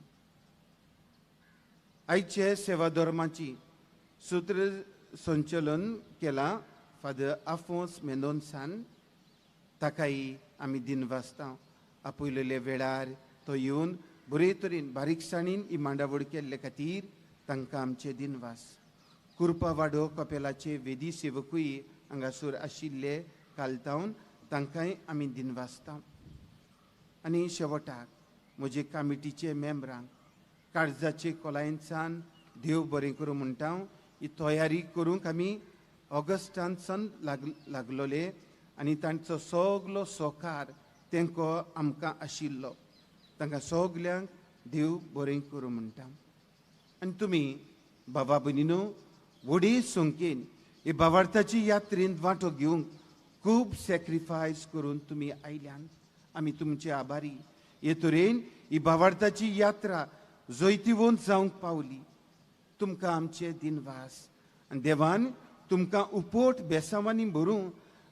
आयचे सेवा धर्माची सूत्र संचलन केलां फादर आफोन्स मेंदोन्सान, ताकाय आमी दिनवासता. आपयलेल्या वेळार तो येवन बरे तरेन बारीकसाणीन ही मांडावड केल्ले खातीर तांकां आमचे दिनवास. कुर्पावाडो कपेलाचे वेदी सेवकूय हांगासर आशिल्ले कालतावन, तांकांय आमी दिनवासता. आनी शेवटाक म्हजे कामिटीचे मेंबरांक काळजाचे खोलायेनसान देव बरें करूं म्हणटा. ही तयारी करूंक आमी ऑगस्टानसान लागलोले आनी तांचो सगलो सहकार तेंको आमकां आशिल्लो. तांकां सगल्यांक देव बरें करूं म्हणटा. आनी तुमी बाबा भयणीनो व्हडी संख्येन हे भावार्थाची यात्रेंत वांटो घेवंक खूब सॅक्रिफायस करून तुमी आयल्यान, आमी तुमचे आभारी. हे तरेन ही भावार्थाची यात्रा जैतिवंत जावंक पावली. तुमकां आमचे दिनवास. आनी देवान तुमकां उपोट बेसांवांनी भरूं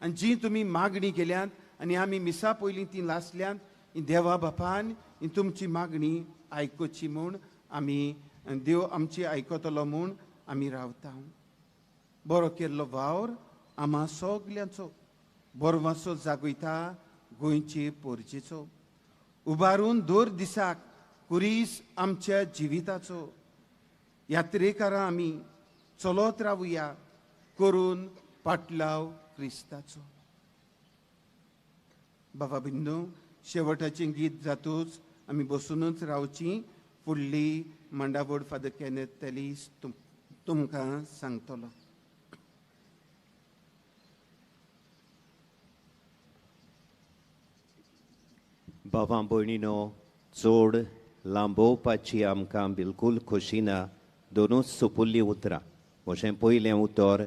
आनी जी तुमी मागणी केल्यात आनी आमी मिसा पयलीं ती लासल्यांत, देवा बापान तुमची मागणी आयकुची म्हूण आमी देव आमची आयकतलो म्हूण आमी रावता. बरो केल्लो वावर आमा सगल्यांचो बरवासो जागयता गोंयचे पोरजेचो, उबारून दर दिसाक कुरीस आमच्या जिविताचो. यात्रेकारां आमी चलत रावया करून पाटलाव क्रिस्ताचो. बाबा बिंदू शेवटाचें गीत जातूच आमी बसुनूच रावची. फुडली मांडावड फादर केनेथ तेलीस तुमकां सांगतलो. बाबा भयणीनो, चड लांबोवपाची आमकां बिलकूल खोशी ना. दोनूच सोपुल्लीं उतरां. म्हजें पयलें उतर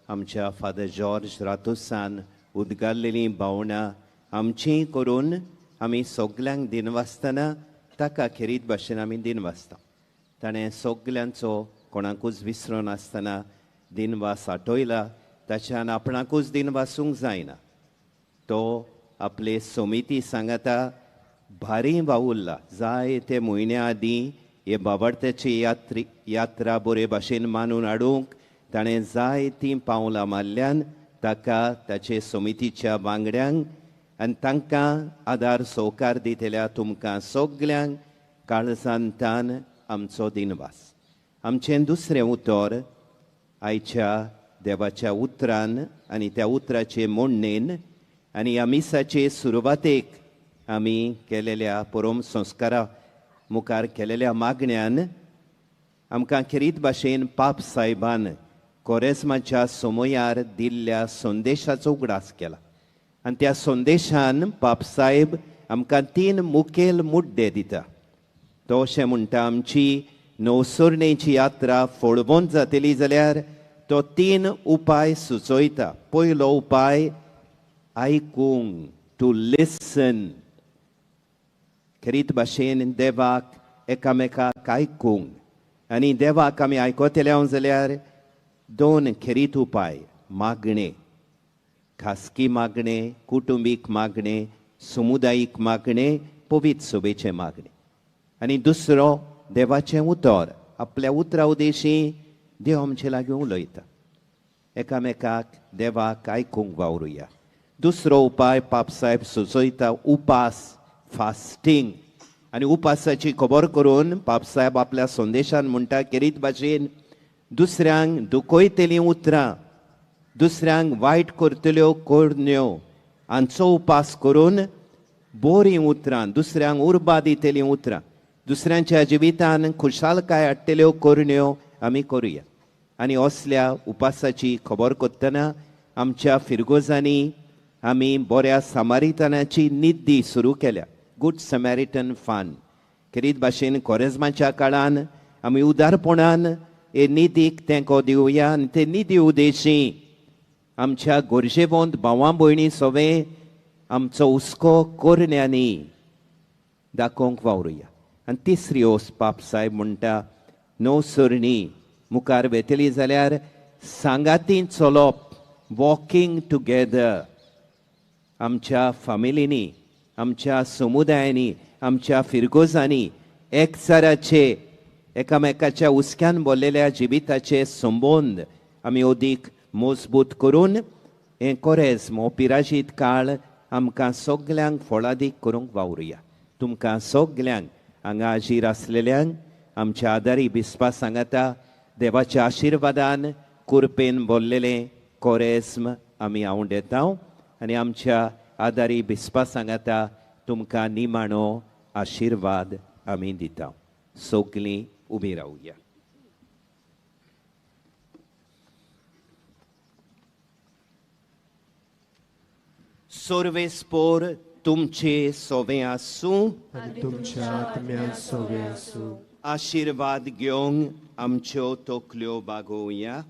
आमच्या फादर जॉर्ज रातोसान उदगारलेलीं भावनां आमचीं करून आमी सगल्यांक दिनवासतना ताका खेरीत भाशेन आमी दिनवासता. ताणें सगल्यांचो कोणाकूच विसरनासतना दिनवास आठयला. ताच्यान आपणाकूच दिनवासूंक जायना. तो आपले समिती सांगाता भारी वावुरला. जायते म्हयन्या आदीं हे बाबार्थाची यात्रा बरे भाशेन मानून हाडूंक ताणें जायतीं पावलां मारल्यान ताका ताचे समितीच्या वांगड्यांक आनी तांकां आदार सहकार दितल्या तुमकां सगल्यांक काळजांतान आमचो दिनवास. आमचें दुसरें उतर आयच्या देवाच्या उतरान आनी त्या उतराचे मोडणेन आनी ह्या मिसाचे सुरवातेक आमी केलेल्या परम संस्कारा मुखार केलेल्या मागण्यान आमकां खेरीत भाशेन पाप सायबान कोरेस्माच्या समयार दिल्ल्या संदेशाचो उगडास केला. आनी त्या संदेशान पाप सायब आमकां तीन मुखेल मुद्दे दिता. तो अशें म्हणटा, आमची नवसरणेची यात्रा फळवंत जातली जाल्यार तो 3 उपाय सुचयता. पयलो उपाय आयकूंक, टू लिसन. खेरीत भाशेन देवाक एकामेकाक आयकूंक आनी देवाक आमी आयकतले जाल्यार 2 खेरीत उपाय, मागणे, खासगी मागणे, कुटुंबीक मागणे, समुदायीक मागणे, पवित्र सभेचें मागणे. आनी दुसरो देवाचें उतर, आपल्या उतरा उदेशी देव आमचे लागीं उलयता. एकामेकाक देवाक आयकूंक वावरुया. दुसरो उपाय पापसाहेब सुचयता उपास, फास्टींग. आनी उपासाची खबर करून पापसाहेब आपल्या संदेशान म्हणटा खेरीत भाशेन दुसऱ्यांक दुखयतलीं उतरां, दुसऱ्यांक वायट करतल्यो करण्यो हांचो उपास करून बरीं उतरां, दुसऱ्यांक उर्बा दितलीं उतरां, दुसऱ्यांच्या जिवितान खुशालकाय हाडटल्यो करण्यो आमी करुया. आनी असल्या उपासाची खबर करतना आमच्या फिरगोजांनी आमी बऱ्या सामारितानाची निद्दी सुरू केल्या, गुड समॅरिटन फंड. खेरीत भाशेन कोरेज्माच्या काळान आमी उदारपणान हे निधीक तेंको दिवया आनी ते निधी उदेशी आमच्या गरजेवंत भावां भयणी सवे आमचो हुस्को करण्यांनी दाखोवंक वावरुया. आनी तिसरी ओस पाप साहेब म्हणटा नवसरणी मुखार वेतली जाल्यार सांगाती चलप, वॉकिंग टुगेदर. आमच्या फामिलींनी, आमच्या समुदायांनी, आमच्या फिरगोजांनी एकचाराचे, एकामेकाच्या हुस्क्यान बोल्लेल्या जिविताचे संबंद आमी अदीक मजबूत करून हें कोरेज्म हो पिराजीत काळ आमकां सगल्यांक फळादीक करूंक वावरुया. तुमकां सगल्यांक हांगा हाजीर आसलेल्यांक आमच्या आदारी बिस्पा सांगाता देवाच्या आशिर्वादान कुरपेन बोल्लेलें कोरेज्म आमी आवडेता आनी आमच्या आदारी बिस्पा सांगाता तुमकां निमाणो आशिर्वाद आमी दिता. सगलीं उबी रावया. सर्वेस्पोर तुमचे सोवे आसूं आनी तुमच्या आत्म्या सोवे आसूं. आशिर्वाद घेवंक आमच्यो तकल्यो बागोवया.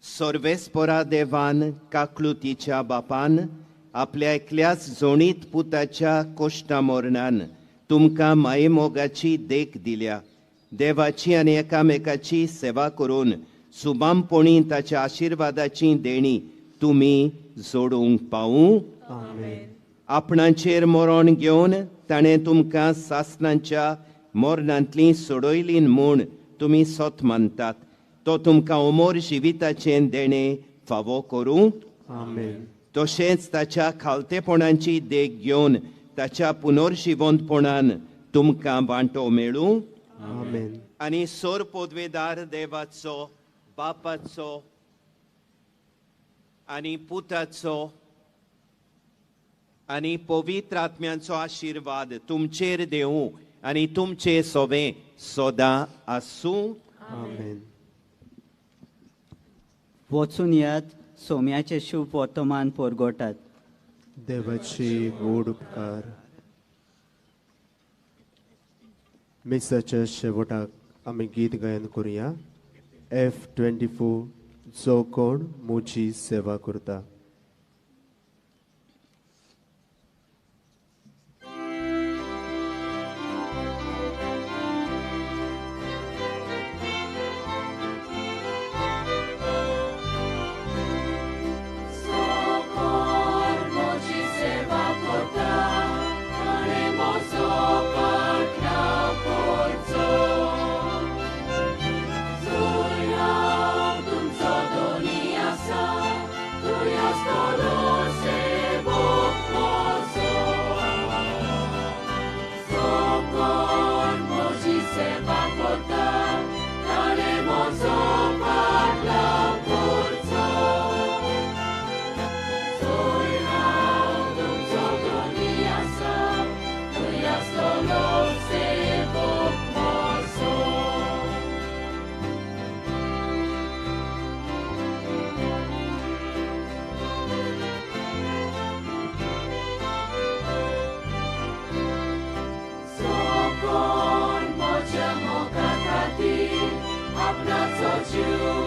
सर्वेस्पोरा देवान काकलुतीच्या बापान आपल्या एकल्याच जोणीत पुताच्या कोश्टा मरणान तुमकां मायेमोगाची देख दिल्या. देवाची आनी एकामेकाची सेवा करून सुबामपणी ताच्या आशिर्वादाची देणी तुमी जोडूंक पावूं. आपणाचेर मरण घेवन ताणें तुमकां सासणाच्या मरणांतली सोडयली म्हूण तुमी सत मानतात. तो तुमकां अमर जिविताचें देणें फावो करूं. तशेंच ताच्या खालतेपणाची देख घेवन ताच्या पुनर्जिवंतपणान तुमकां वांटो मेळूं. आनी सोर पदवेदार देवाचो, बापाचो आनी पुताचो आनी पवित्र आत्म्यांचो आशिर्वाद तुमचेर देवूं आनी तुमचे सोवे सदां आसूं. वचून यात, सोम्याचे शुभ वर्तमान परगटात. देवाची व्हड उपकार. मिसाच्या शेवटाक आमी गीत गायन करुया. F24 जो कोण म्हजी सेवा करता. Tuya you.